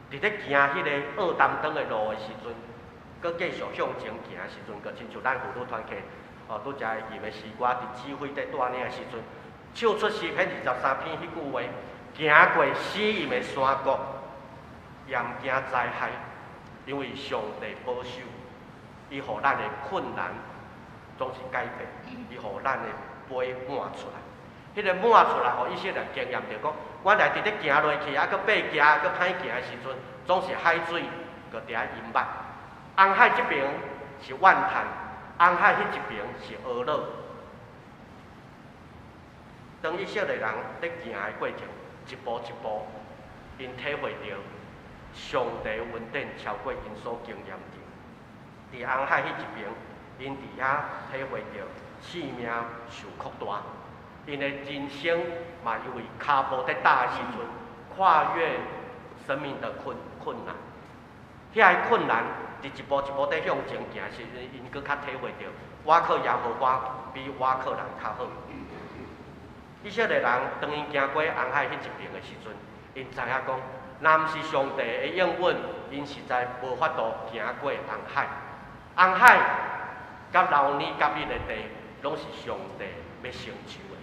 去，佇咧行彼個僫擔當的路的時陣，閣繼續向前行的時陣，閣親像咱婦女團契哦，拄才吟的詩歌，佇指揮佇帶領的時陣，唱出詩篇23篇彼句話：行過死蔭的山谷，也毋驚災害，因為上帝保守，伊予咱的困難總是改變，伊予咱的杯滿出來。彼個滿出來，予以色列經驗著講，原來佇咧行落去，啊，閣爬行，閣歹行的時陣，總是海水閣佇遐淹捌。紅海這邊是怨嘆，紅海彼一邊是哀樂。當以色列人佇行的過程，一步一步，𪜶體會著上帝恩典超過𪜶所經驗著。佇紅海彼一邊，𪜶佇遐體會著性命受擴大，𪜶的人生嘛因為跤步佇踏的時陣，跨越生命的困難，遐个困難。佇一步一步佇向前行時陣，𪜶閣較體會著，倚靠耶和華比倚靠人較好。以色列人當𪜶行過紅海彼一邊的時陣，𪜶知影講，若毋是上帝的應允，𪜶實在無法度行過紅海。紅海佮流奶佮蜜的地，攏是上帝欲成就的，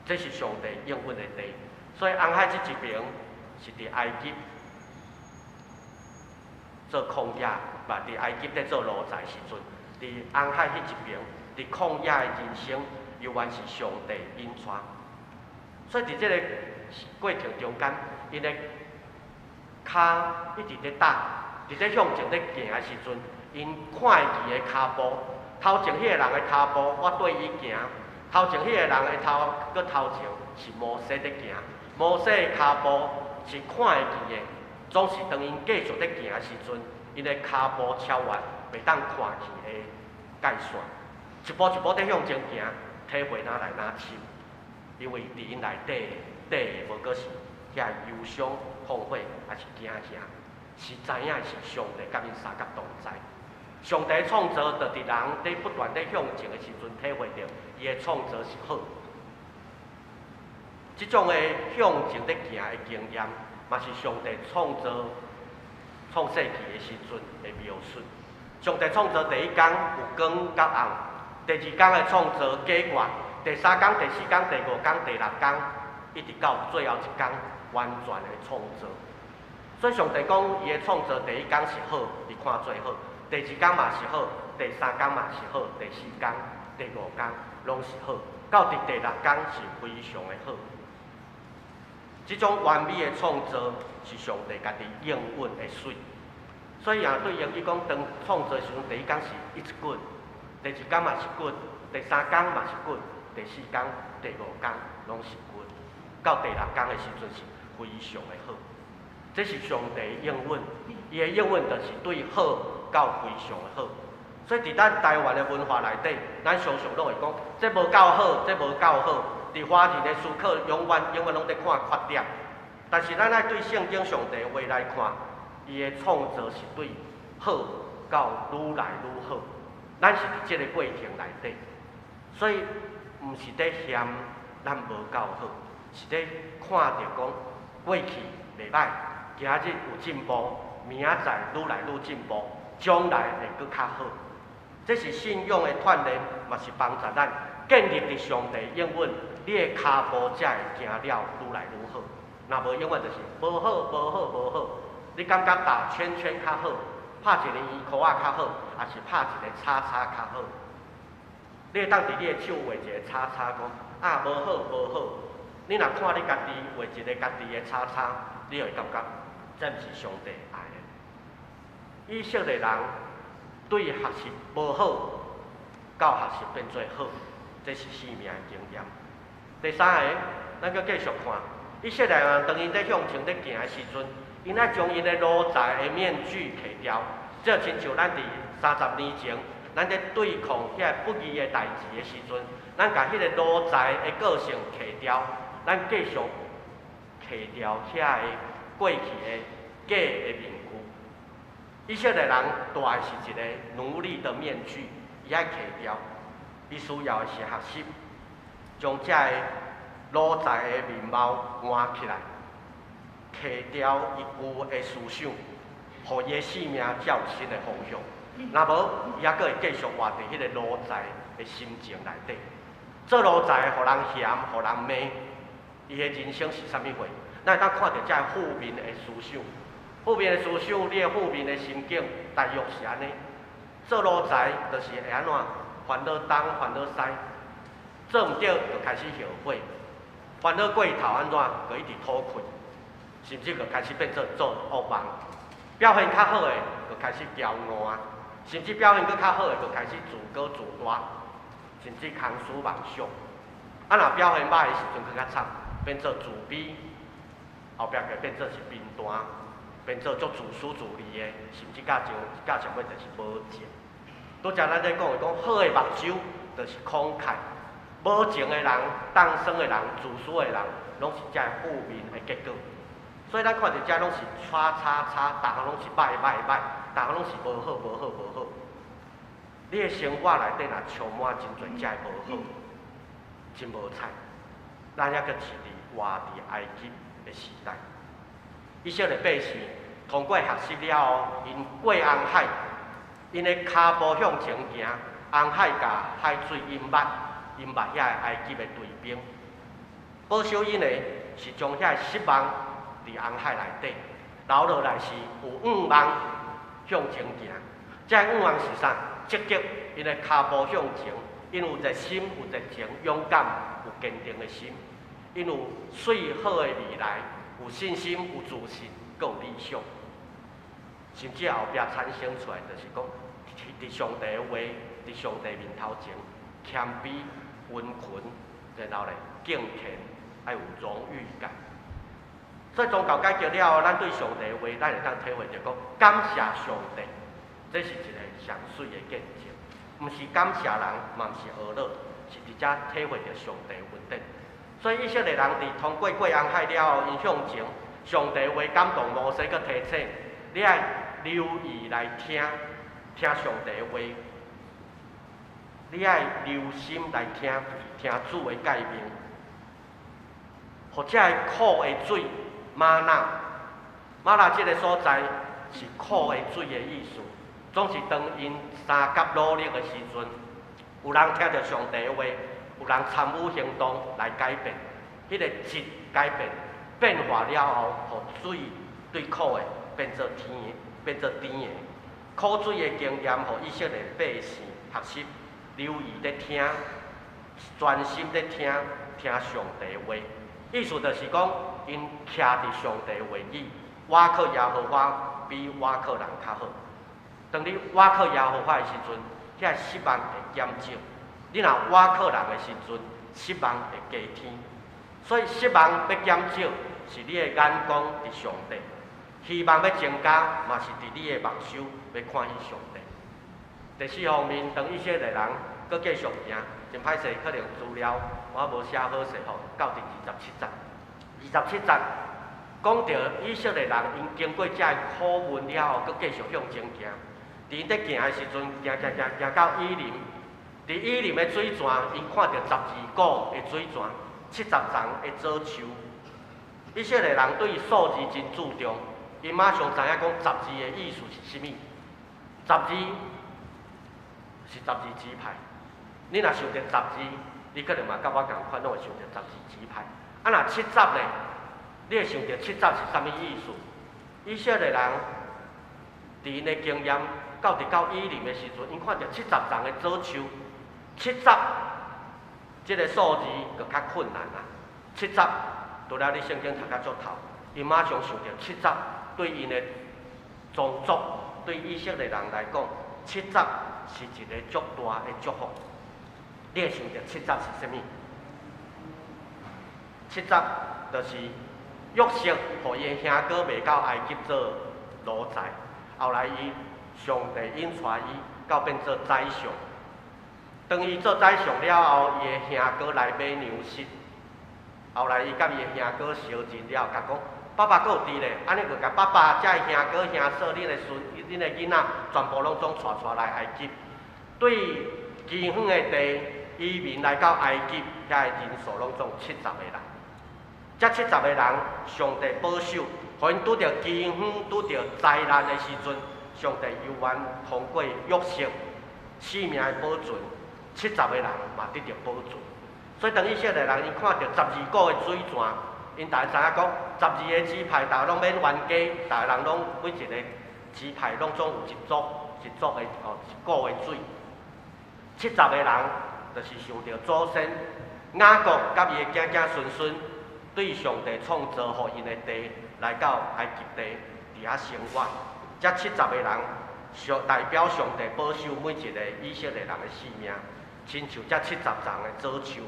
這是上帝應允的地。所以紅海這一邊是佇埃及做曠野，嘛佇埃及佇做奴才時陣，佇紅海彼一邊，佇曠野的人生，猶原是上帝引帶。所以佇這個過程中間，𪜶的跤一直佇踏，佇咧向前咧行的時陣，𪜶看會見的跤步，頭前彼個人的跤步，我綴伊行；頭前彼個人的頭，閣頭前是摩西佇行，摩西的跤步是看會見的，總是當𪜶繼續佇行的時陣，𪜶的跤步超越袂當看見的界線，一步一步佇向前行，體會愈來愈深。因為佇𪜶內底底的無閣是遐憂傷、痛悔，抑是驚嚇，是知影是上帝佮𪜶相佮同在。上帝創造，就佇人佇不斷佇向前的時陣，體會著伊的創造是好。這種的向前佇行的經驗，嘛是上帝創造創世紀的時陣的描述。上帝創造第一工有光佮暗，第二工的創造解決。第三工、第四工、第五工、第六工，一直到最後一工完全的創造。所以上帝講，伊的創造第一工是好，伊看做好；第二工嘛是好，第三工嘛是好，第四工、第五工攏是好，到佇第六工是非常的好。這種完美的創造是上帝家己應允的媠。所以啊，對英語講，當創造的時陣，第一工是 It's good，第二工嘛是 good，第三工嘛是 good。第四工、第五工攏是 good，到第六工的時陣是非常的好。這是上帝的應允，伊的應允就是對好到非常的好。所以佇咱台灣的文化內底，咱常常攏會講，這無夠好，這無夠好。佇華人的思考，永遠永遠攏佇看缺點。但是咱愛對聖經上帝的話來看，伊的創造是對好到愈來愈好。咱是佇這个過程內底，所以。毋是佇嫌咱無夠好，是佇看著講過去袂歹，今日有進步，明仔載愈來愈進步，將來會閣較好。這是信仰的鍛鍊，嘛是幫助咱建立佇上帝應允，你的跤步才會行了愈來愈好。若無永遠就是無好、無好、無好。你感覺打圈圈較好，拍一個圓箍仔較好，抑是拍一個叉叉較好？你會當佇你的手畫一個叉叉，講啊無好無好，你若看你家己畫一个家己的叉叉，你會感覺這毋是上帝愛的。以色列人對學習無好，到學習變做好，這是生命的經驗。第三个，咱閣繼續看，以色列人當𪜶咧向前咧行的時陣，𪜶愛將𪜶的奴才的面具揢掉，這親像咱佇30年前，咱咧對抗遐個不義的代誌的時陣，咱共彼个奴才的個性揢掉，咱繼續揢掉遐个過去的假的面具。以色列人戴的是一个奴隸的面具，伊愛揢掉，伊需要的是學習，將這个奴才的面貌換起來，揢掉伊舊的思想，予伊的生命才有新的方向。若無，伊猶閣會繼續活佇彼個奴才的心情內底。做奴才的，予人嫌，予人罵，伊的人生是啥物貨？咱會當看著這个負面的思想，負面的思想，你的負面的心境，大約是按呢。做奴才就是會按怎？煩惱東，煩惱西，做毋著就開始後悔，煩惱過頭按怎？就一直討困，甚至就開始變做做惡夢。表現較好的，就開始驕傲啊，甚至表現閣較好的，就開始自高自大，甚至空思妄想。啊，若表現歹的時陣，閣較慘，變做自卑，後壁就變做是貧惰，變做足自私自利的，甚至到上到上尾就是無情。拄才咱咧講的講，好的目睭就是慷慨，無情的人、當生的人、自私的人，攏是這个負面的結果。所以咱看著這攏是叉叉叉，逐項攏是歹歹歹，逐項攏是無好無好無好。你的生活內底若充滿真濟這个無好，真無彩。咱猶閣是佇活佇埃及的時代。以色列百姓通過學習了後，𪜶過紅海，𪜶的跤步向前行，紅海共海水淹沒，淹沒遐個埃及的隊兵。保守𪜶的是將遐個失望佇紅海內底，留落來是有向望向前行。這個向望是啥？積極，𪜶的跤步向前，𪜶有熱心、有熱情、勇敢、有堅定的心，𪜶有媠好的未來，有信心、有自信，閣有理想。甚至後壁產生出來，就是講，佇上帝的話，佇上帝面頭前，謙卑、溫群，然後咧敬虔，愛有榮譽感。所以宗教改革了後，咱對上帝的話，咱會當體會著講，感謝上帝，這是一个上媠的見證，毋是感謝人，嘛毋是呵咾，是佇遮體會著上帝的恩典。所以以色列人佇通過過紅海了後，𪜶向前，上帝話感動摩西，閣提醒你愛留意來聽，聽上帝的話，你愛留心來聽，聽主的誡命，予這个苦的水瑪納，瑪納這个所在是苦的水的意思。總是當𪜶相佮努力的時陣，有人聽著上帝的話，有人參與行動來改變，彼个質改變變化了後，予水對苦的變做甜的，變做甜的。苦水的經驗，予以色列百姓學習留意咧聽，專心咧聽，聽上帝的話。意思就是講，𪜶徛佇上帝的話語，倚靠耶和華比倚靠人較好。當你倚靠耶和華的時陣，遐失望會減少；你若倚靠人的時陣，失望會加添。所以失望欲減少，是你的眼光佇上帝；希望欲增加，嘛是佇你的目睭欲看彼上帝。第四方面，當以色列人閣繼續行，真歹勢，可能資料我無寫好勢吼，到佇二十七節。二十七節講著以色列人𪜶經過這个苦悶了後，閣繼續向前行。佇𪜶佇行的時陣，行行行行到以琳，佇以琳的水泉，𪜶看著十二股的水泉，70叢的棗樹。以色列人對數字真注重，𪜶馬上知影講十字的意思是啥物。十字是十二支派。你若想著十字，你可能嘛佮我仝款，攏會想著十二支派。啊，若七十咧，你會想著七十是啥物意思？以色列人佇𪜶的經驗，到佇到以琳的時陣，𪜶看著七十叢的棗樹，七十這个數字就較困難啦。七十，除了你聖經讀較足透，𪜶馬上想著七十對𪜶的宗族，對以色列人來講，七十是一个足大的祝福。你會想著七十是啥物？七十就是約瑟予伊的兄哥賣到埃及做奴才，後來伊上帝引帶伊到變做宰相。當伊做宰相了後，伊的兄哥來買糧食。後來伊佮伊的兄哥相認了，共講：爸爸閣有佇咧，按呢就共爸爸、遮的兄哥、兄嫂、恁的孫、恁的囡仔，全部攏總帶帶來埃及。對飢荒的地移民來到埃及，遐的人數攏總七十個人。這七十個人，上帝保守，予𪜶拄著飢荒、拄著災難的時陣，上帝猶原通過約瑟性命的保存，七十個人嘛得著保存。所以當以色列人𪜶看著十二股的水泉，𪜶大家知影講，十二个支派，逐个攏免冤家，逐个人攏每一个支派攏總有一組一組的哦一股的水。七十个人就是想著祖先雅各佮伊的囝囝孫孫，對上帝創造予𪜶的地來到埃及地佇遐生活。這七十个人上代表上帝保守每一個以色列人的性命，親像這七十叢的棗樹，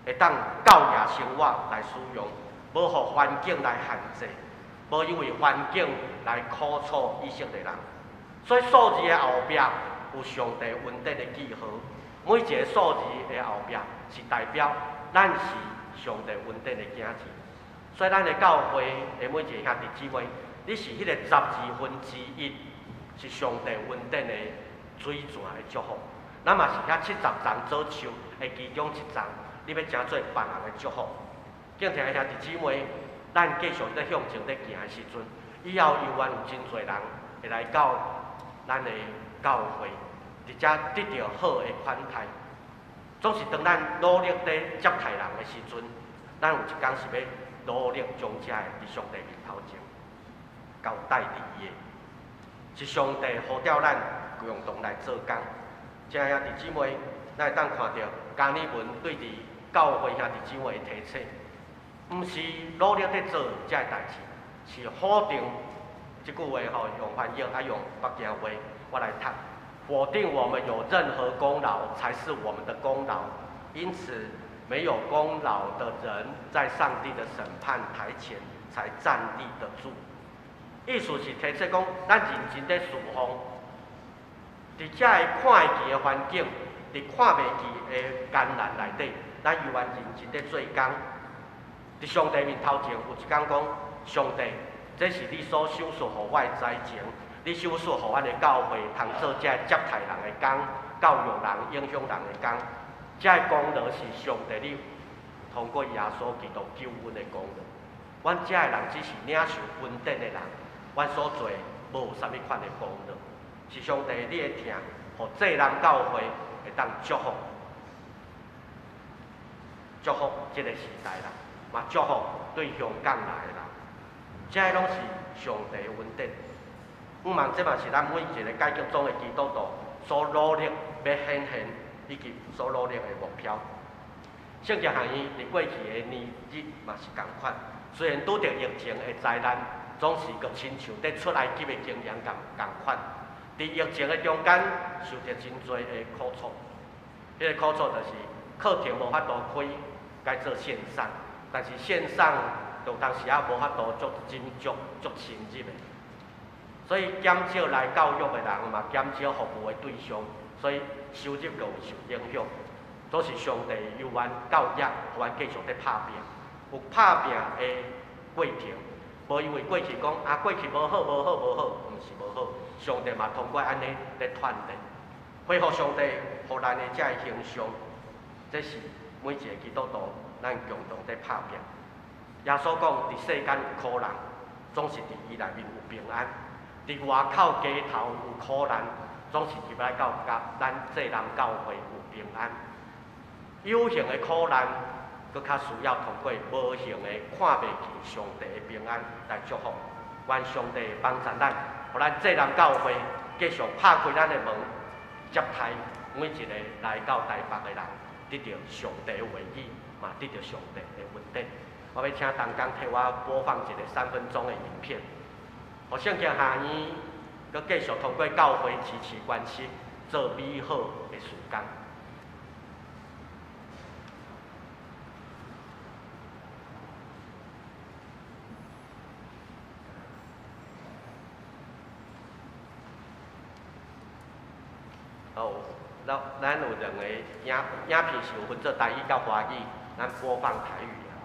會當晝夜生活來使用，無予環境來限制，無因為環境來苦楚以色列人。所以數字的後壁有上帝恩典的記號，每一个數字的後壁是代表咱是上帝恩典的囝兒。所以咱的教會的每一个兄弟姊妹，你是彼个十二分之一，是上帝恩典的水泉的祝福。咱嘛是遐七十叢棗樹的其中一叢，你欲成做別人的祝福。敬聽的兄弟姊妹，咱繼續咧向前咧行的時陣，以後猶原有真濟人會來到咱的教會，佇遮得著好的款待。總是當咱努力咧接待人的時陣，咱有一工是欲努力將遮的佇上帝面頭前交代佇伊的，是上帝呼召咱共同來做工。親愛兄弟姊妹，咱會當看著加爾文對佇教會兄弟姊妹的提醒，毋是努力咧做遮个代誌，是否定這句話吼，用翻譯愛用北京話，我來讀。否定我們有任何功勞，才是我們的功勞。因此，沒有功勞的人，在上帝的審判台前才站立得住。意思是提出講，咱認真咧侍奉，佇遮个看會見的環境，佇看袂見的艱難內底，咱猶原認真咧做工。佇上帝面頭前，有一工講，上帝，這是你所賞賜予我的才情，你賞賜予阮的教會，通做這个接待人的工，教育人、影響人的工。這个功勞是上帝你通過耶穌基督救阮的功勞。阮遮的人只是領受恩典的人，阮所做的無啥物款的功勞，是上帝你的疼，予濟人教會會當祝福，祝福這个時代啦，嘛祝福對香港來的人，這个攏是上帝的恩典。毋茫這嘛是咱每一个改革宗的基督徒所努力欲顯現以及所努力的目標。聖經學院佇過去的年日嘛是仝款，雖然拄著疫情的災難，總是閣親像佇出埃及的經驗仝仝款。佇疫情的中間，受著真濟的苦楚。彼个苦楚就是課程無法度開，改做線上，但是線上有當時仔無法度足真足足深入的，所以減少來教育的人嘛，減少服務的對象，所以收入閣有受影響。都是上帝猶原教育，予阮繼續咧拍拚，有拍拚的過程，無因為過去講啊過去無好無好無好，毋是無好，上帝嘛通過按呢咧鍛鍊，恢復上帝予咱的這個形象，這是每一个基督徒咱共同咧拍拚。耶穌講，佇世間有苦難，總是佇伊內面有平安；佇外口街頭有苦難，總是入來到佮咱濟南教會有平安。有形的苦難，閣較需要通過無形的看袂見上帝的平安來祝福。願上帝幫助咱，予咱濟南教會繼續拍開咱的門，接待每一个來到台北的人，得著上帝的話語，嘛嘛得著上帝的恩典。我欲請同工替我播放一个3分鐘的影片，予聖經學院閣繼續通過教會支持關係做美好的事工。好，咱有兩个影片是有分做台語佮華語，咱播放台語的吼。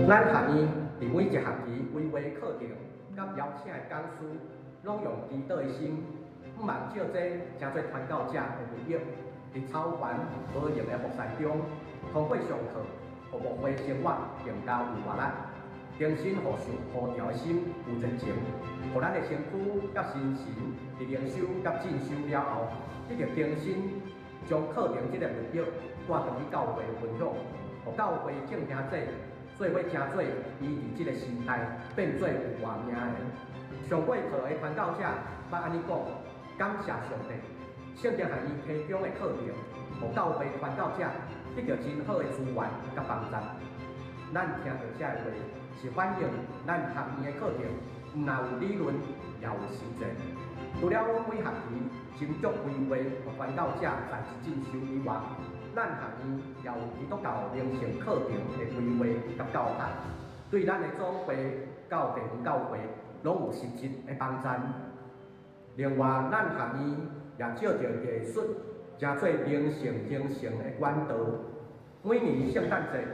咱學院佇每一學期規劃課程，佮邀請的講師，攏用祈禱的心，向望借這成做傳教者的培育，佇超凡無形的服事中，通過上課，予牧會生活更加有活力，更新予受呼召的心有熱情，予咱的身軀佮心神佇靈修佮進修了後，得著更新，將課程這個目標帶轉去教會分享，予教會眾兄弟做伙成做伊佇這個時代變做有活命的。上過課的傳教者捌按呢講：感謝上帝，聖經學院提供的課程，予教會傳教者得著真好的資源佮幫助。咱聽著這个話，是反映咱學院的課程，毋但有理論，也有實踐。除了每學期斟酌規劃，予傳教者在職進修以外，咱學院也有基督教靈性課程的規劃佮教學，對咱的總會到地方教會攏有實質的幫助。另外，咱學院也借著藝術，成做靈性形成的管道。每年聖誕節，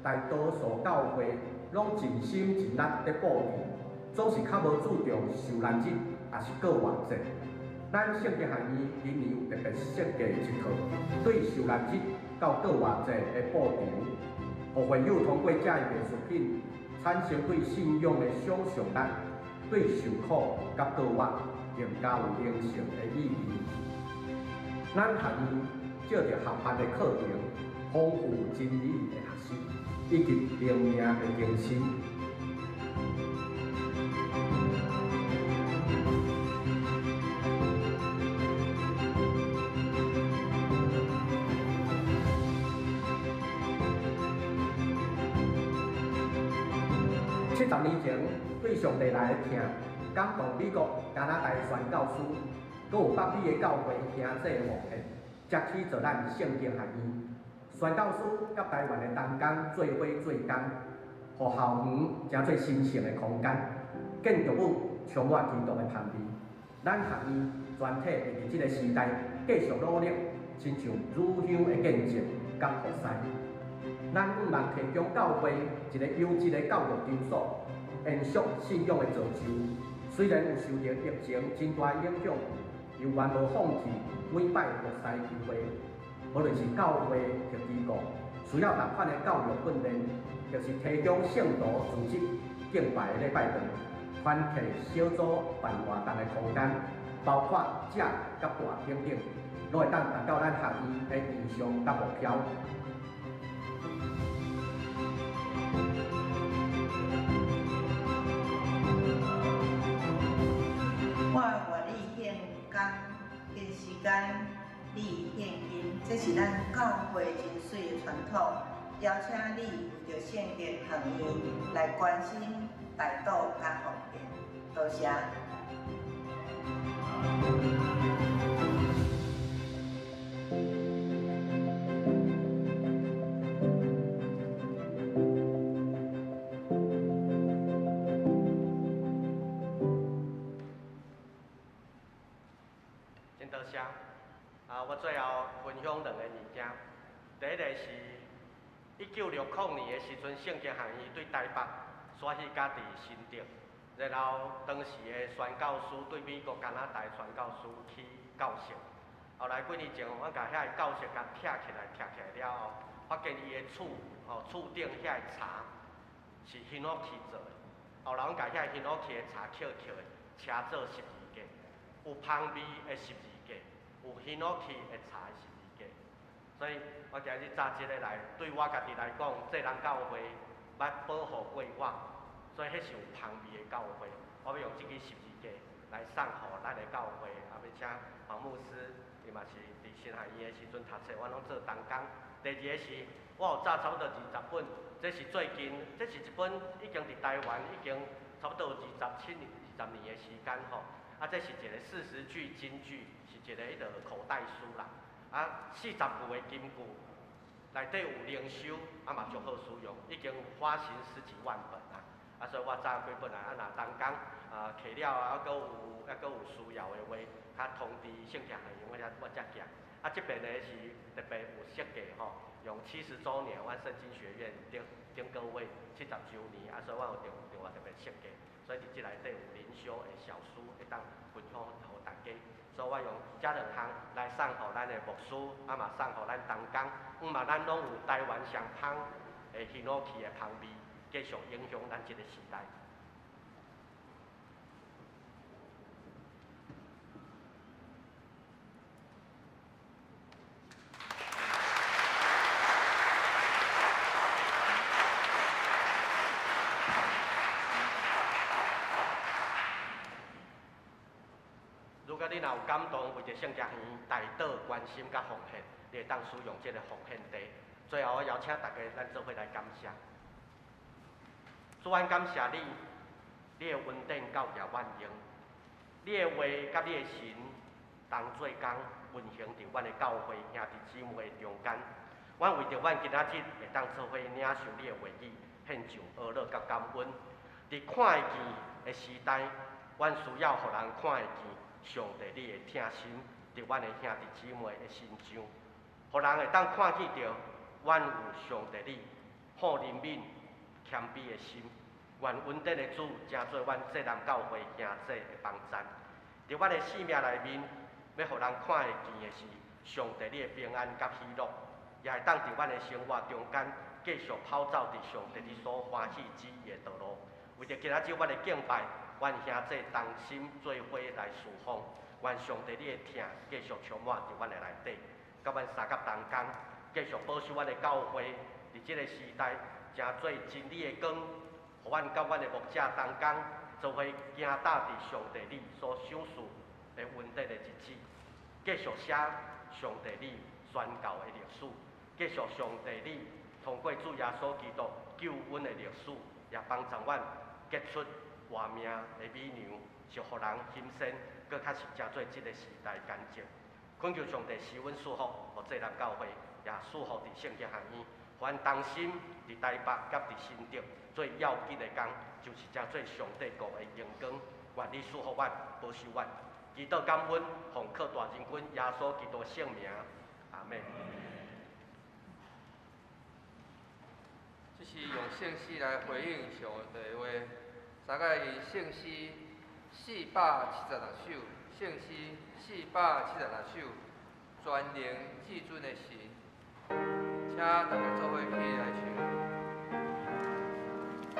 大多數教會攏盡心盡力咧布置，總是較無注重受難日，抑是過活節。咱聖經學院今年有特別設計一套，對受難日到過活節的布置，予會友通過這个藝術品，產生對信仰的想像力，對受苦佮過活更加有靈性的意義。咱學院藉著合辦的課程，豐富真理的學習，以及靈命的更新。70年前，對上帝來的疼，感動美國、加拿大宣教師，閣有北美的教會兄弟奉獻，才起做咱聖經學院。宣教師佮台灣的同工做伙做工，予校園成做神聖的空間，建築物充滿基督的香味。咱學院全體會佇這个時代繼續努力，親像乳香的見證佮服侍。咱向望提供教會一個優質的教育場所，延續信仰的造就。雖然有受著疫情真大影響，猶原無放棄每擺服侍機會。無論是教會或機構，需要仝款的教育訓練，就是提供聖徒組織敬拜的禮拜堂、團契小組辦活動的空間，包括食佮住等等，攏會當達到咱學院的理想佮目標。我願意獻工，跟時間，你獻金，這是咱教會真媠的傳統。邀請你為著聖經學院來關心、代禱佮奉獻，多謝。真多謝。啊，我最後分享兩个物件。第一个是1960年的時陣，聖經學院對台北徙去佮佇新竹，然後當時的宣教師對美國、加拿大宣教師去教授。後來幾年前，阮共遐个教室共拆起來，拆起來了後，發現伊的厝吼，厝頂遐个柴是彼落去做的。後來阮共遐ヒノキ的柴抾抾的，車做十字架，有芳味的十字架，有ヒノキ的柴的十字架。所以我今日紮這个來，對我家己來講，濟人教會捌保護過我，所以彼是有芳味的教會。我欲用這支十字架來送予咱的教會，啊，欲請黃牧師，伊嘛是佇神學院的時陣讀冊，阮攏做同工。第二个是，我有紮差不多20本，這是最近，這是一本已經佇台灣已經差不多有27年、20年的時間吼。啊，這是一个40句金句，是一个彼个口袋書啦。啊，40句的金句，內底有靈修，啊嘛足好使用，已經發行十幾萬本啦。啊，所以我紮幾本來，啊，若同工啊，摕了啊，閣有抑閣有需要的話，較通知聖經學院，我才寄。啊，這邊呢是特別有設計吼，用70週年，阮聖經學院頂頂個月70週年，啊，所以我有另另外特別設計，所以佇這內底有靈修的小書，會當分享予大家。所以我用這兩項來送予咱的牧師，啊嘛送予咱同工，毋嘛咱攏有台灣上芳的ヒノキ的芳味，繼續影響咱這個時代。如果你若有感動，為著聖經院代禱關心佮奉獻，你會當使用這个奉獻袋。最後，我邀請大家，咱做伙來感謝。主，阮感謝你，你的恩典到夜萬永，你的話佮你的神同做工，運行佇阮的教會兄弟姊妹的中間。阮為著阮今仔日會當做伙領受你的話語，獻上阿樂佮感恩。佇看會見的時代，阮需要予人看會見上帝你的疼心，佇阮的兄弟姊妹的身上，予人會當看見著阮有上帝你好憐憫、謙卑的心。願恩典的主，成做阮濟南教會兄弟的幫贊。佇阮的生命內面，欲予人看會見的是上帝你的平安佮喜樂，也會當佇阮的生活中間繼續跑走佇上帝你所歡喜旨意的道路。為著今仔日阮的敬拜，阮兄弟同心做伙來侍奉，願上帝你的疼繼續充滿佇阮的內底，佮阮相佮同工，繼續保守阮的教會佇這个時代成做真理的光，予阮佮阮的牧者同工，做伙行踏佇上帝你所賞賜的恩典的日子，繼續寫上帝你宣教的歷史，繼續上帝你通過主耶穌基督救阮的歷史，也幫助阮結出活命的美娘，是予人欣羨，閣較是成做這个時代見證。懇求上帝賜阮賜福，予濟南教會，也賜福佇聖經學院，予阮同心佇台北佮佇新竹最要緊的工，就是成做上帝國的榮光。願你賜福阮，保守阮，祈禱感恩，奉靠大仁君耶穌基督聖名，阿們。這是用聖詩來回應上帝的話。大概用聖詩476首，聖詩476首，全能至尊的神，請大家做伙起來唱。全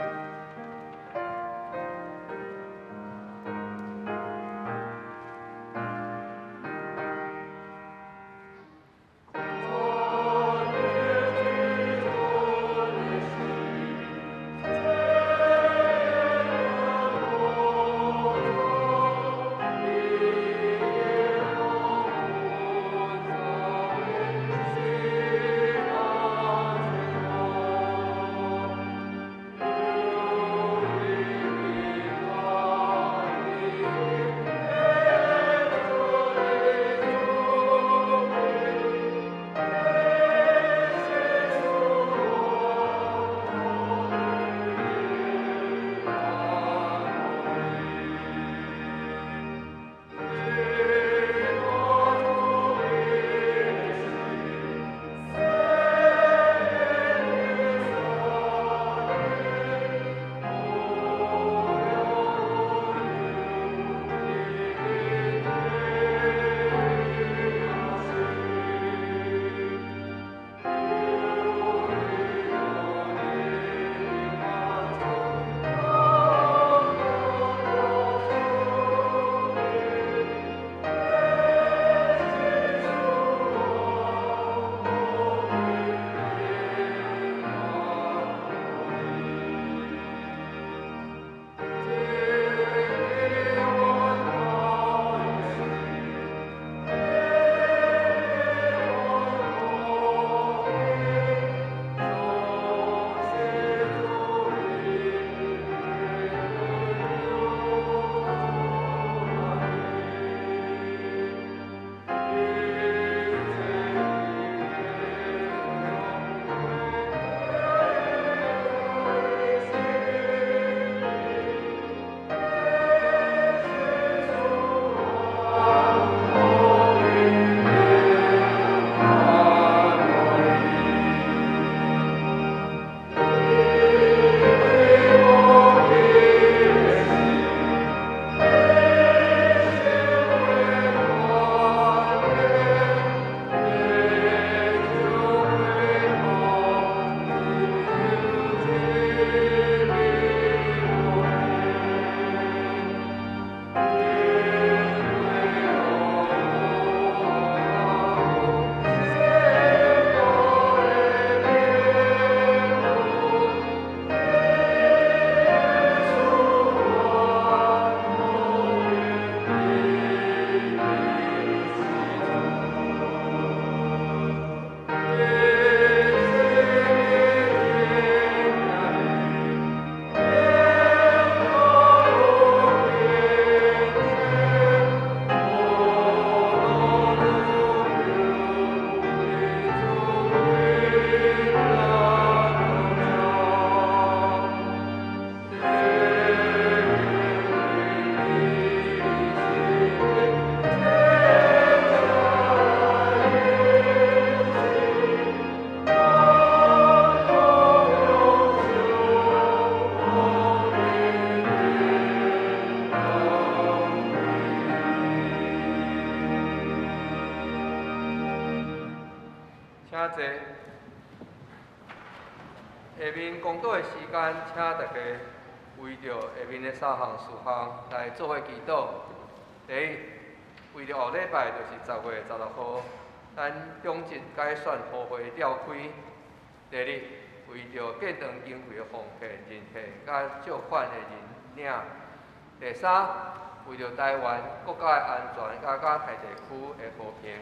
請坐。下面講道的時間，請大家為著下面的三項事項來做伙祈禱。第一，為著後禮拜就是10月16號，咱長執改選予會召開。第二，為著建堂經費的奉獻、認獻佮借款的認領。第三，為著台灣國家的安全佮亞太地區的和平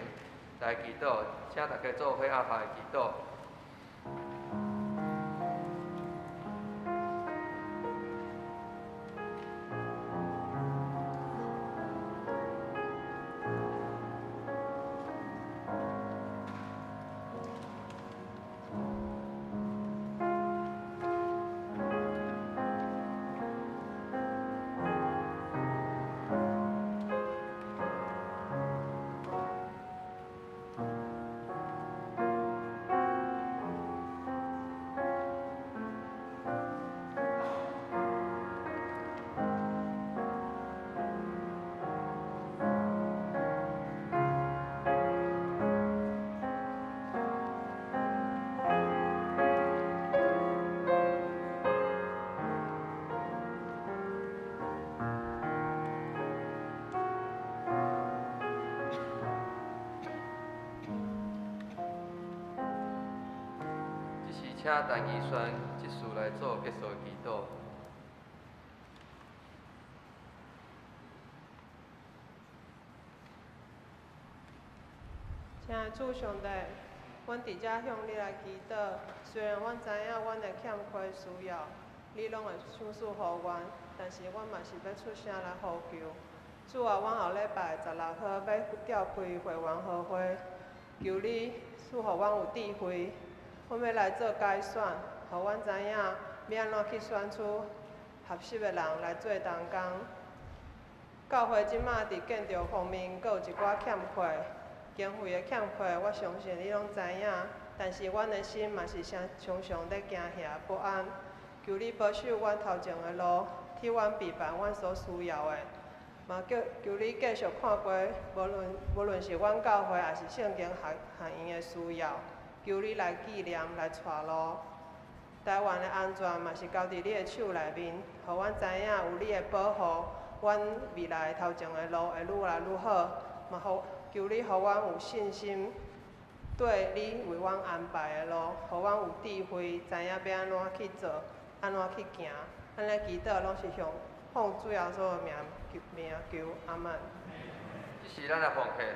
來祈禱，請大家做伙按下祈禱。請陳宜萱執事來做結束的祈禱。親愛的主上帝，阮佇遮向你來祈禱。雖然阮知影阮的欠缺需要，你攏會賞賜予阮，但是阮嘛是欲出聲來呼求。主啊，阮後禮拜16號欲召開會員和會，求你賜予阮有智慧。阮欲來做改選，予阮知影欲按怎去選出合適的人來做同工。教會這馬佇建築方面，閣有一寡欠缺，經費的欠缺，我相信你攏知影。但是阮的心嘛是常常咧驚嚇不安。求你保守阮頭前的路，替阮備辦阮所需要的。嘛叫求你繼續看顧，無論是阮教會，抑是聖經學院的需要。求你來紀念，來帶路。台灣的安全嘛是交佇你的手內面，予阮知影有你的保護，阮未來頭前的路會愈來愈好。嘛，求你予阮有信心，對你為阮安排的路，予阮有智慧，知影欲按怎去做，按怎去行。按呢祈禱攏是向奉主耶穌的名求，阿們。這是咱的奉獻。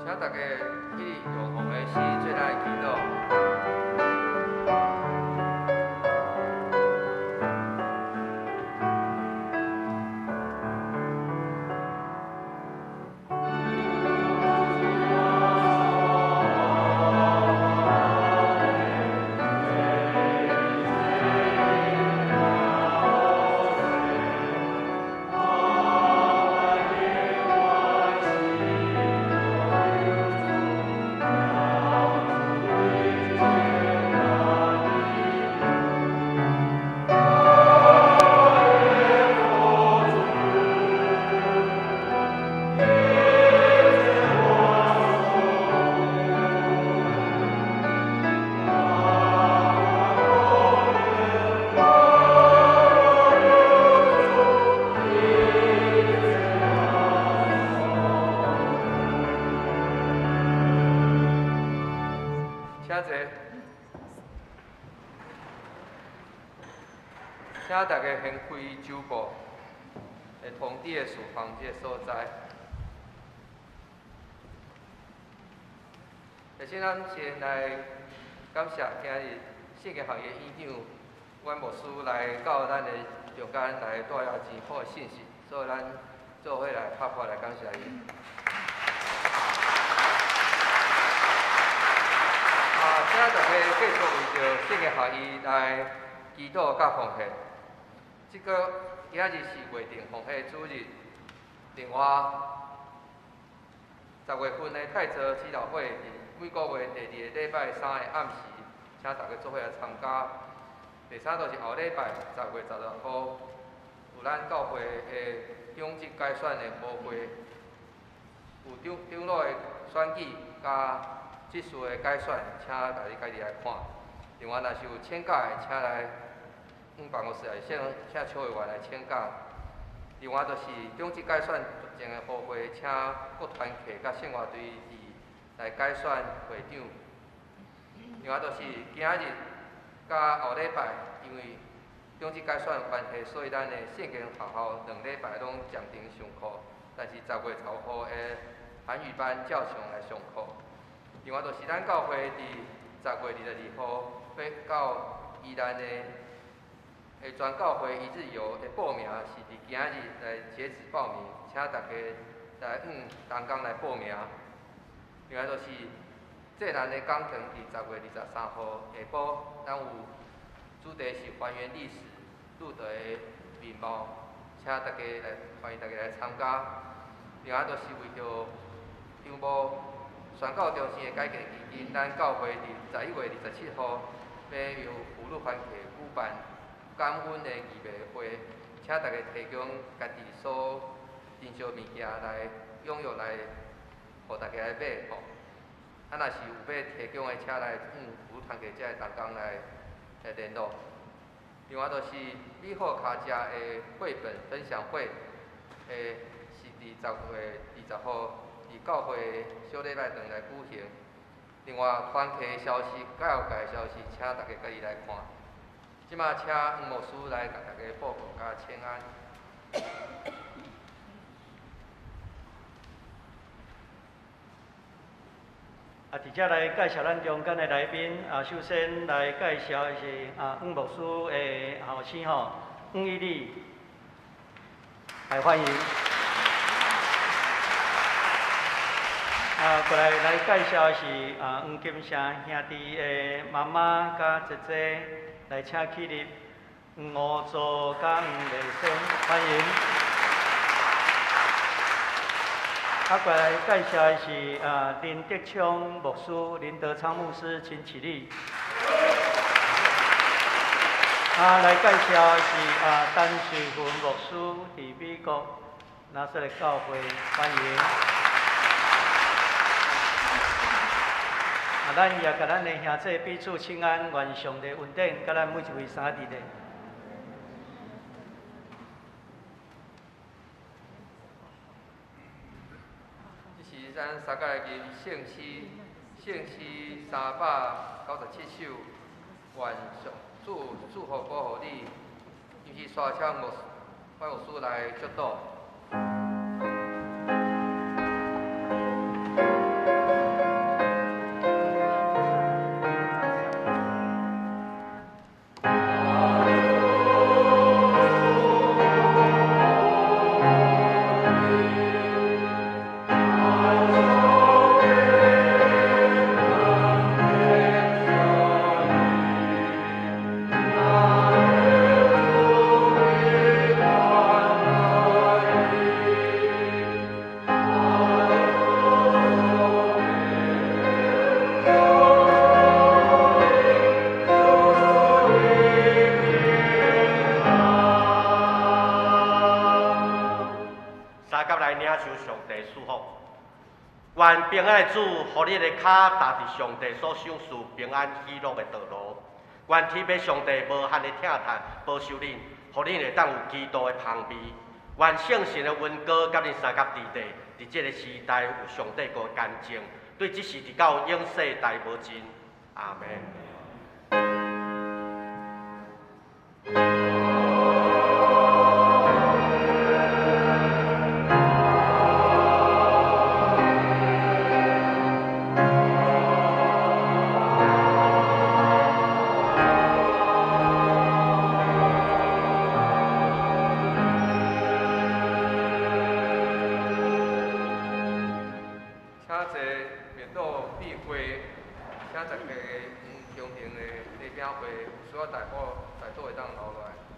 請大家。起立用奉的诗做咱的祈祷。请坐。请大家掀开酒簿的通知的事项这个所在。首先，咱先来感谢今日圣经学院院长阮牧师来到咱的中间来带来真好的信息，所以咱做伙来拍破来感谢伊。请大家继续为著圣经学院来祈祷佮奉献。这个今日是月定奉献主日，另外10月份的太泽祈祷会，伫每个月第二个礼拜三的暗时，请大家做伙来参加。第三就是后礼拜10月16号，有咱教会的长职改选的模会，有长老的选举佮执事的改选，请大家家己来看。另外，若是有请假的，请来阮办公室来请邱委员来请假。另外，就是长职改选前的模会，请各团契佮圣乐队伫来改选会长。另外，就是今仔日佮后礼拜，因为长职改选的关系，所以咱的圣经学校2礼拜拢暂停上课，但是10月15号的韩语班照常来上课。另外，就是咱教会伫10月22号欲到宜兰的全教会一日游的报名是伫今仔日来截止报名，请大家来同工来报名。另外就是济南的讲堂伫10月23号下晡，咱有主题是还原历史路德的面貌，请大家来欢迎大家来参加。另外就是为著张某宣教中心的改革基金，咱教会伫11月27号欲由福禄番客举办感恩的义卖会，请大家提供家己所珍惜物件来踊跃来，予大家来买吼。若是有欲提供的，请来福禄团契遮的同工来联络。另外就是美好卡遮的绘本分享会，是伫10月20号伫教会小礼拜堂来举行。另外团契消息、教育界消息，请大家家己来看。这马请黄牧师来共大家报告佮请安。伫遮来介绍咱中间的来宾，首先来介绍的是黄牧师的后生吼，黄义利，来欢迎。过来来介绍的是黄金城兄弟的妈妈佮姐姐，来请起立，黄吴祖佮黄丽仙，欢迎。过来介绍的是林德昌牧师，林德昌牧师，请起立。来介绍的是陈瑞云牧师，伫美国拿撒勒教会，欢迎。咱也共咱的兄弟彼此请安，愿上帝恩典，佮咱每一位三伫咧。这是咱三界的圣诗，圣诗397首，愿上主祝福保护你，尤其刷请牧师来祝祷。願平安的主，予你的跤踏佇上帝所賞賜平安喜樂的道路。願天父上帝無限的疼疼保守恁，予恁會當有基督的芳味。願聖神的恩膏佮恁相佮佇地，佇這个時代有上帝國的乾淨，對這時直到永世代無盡。阿門。請坐面露秘會，請在地黃中庭的禮餅會，有需要大寶大肚會當留落來。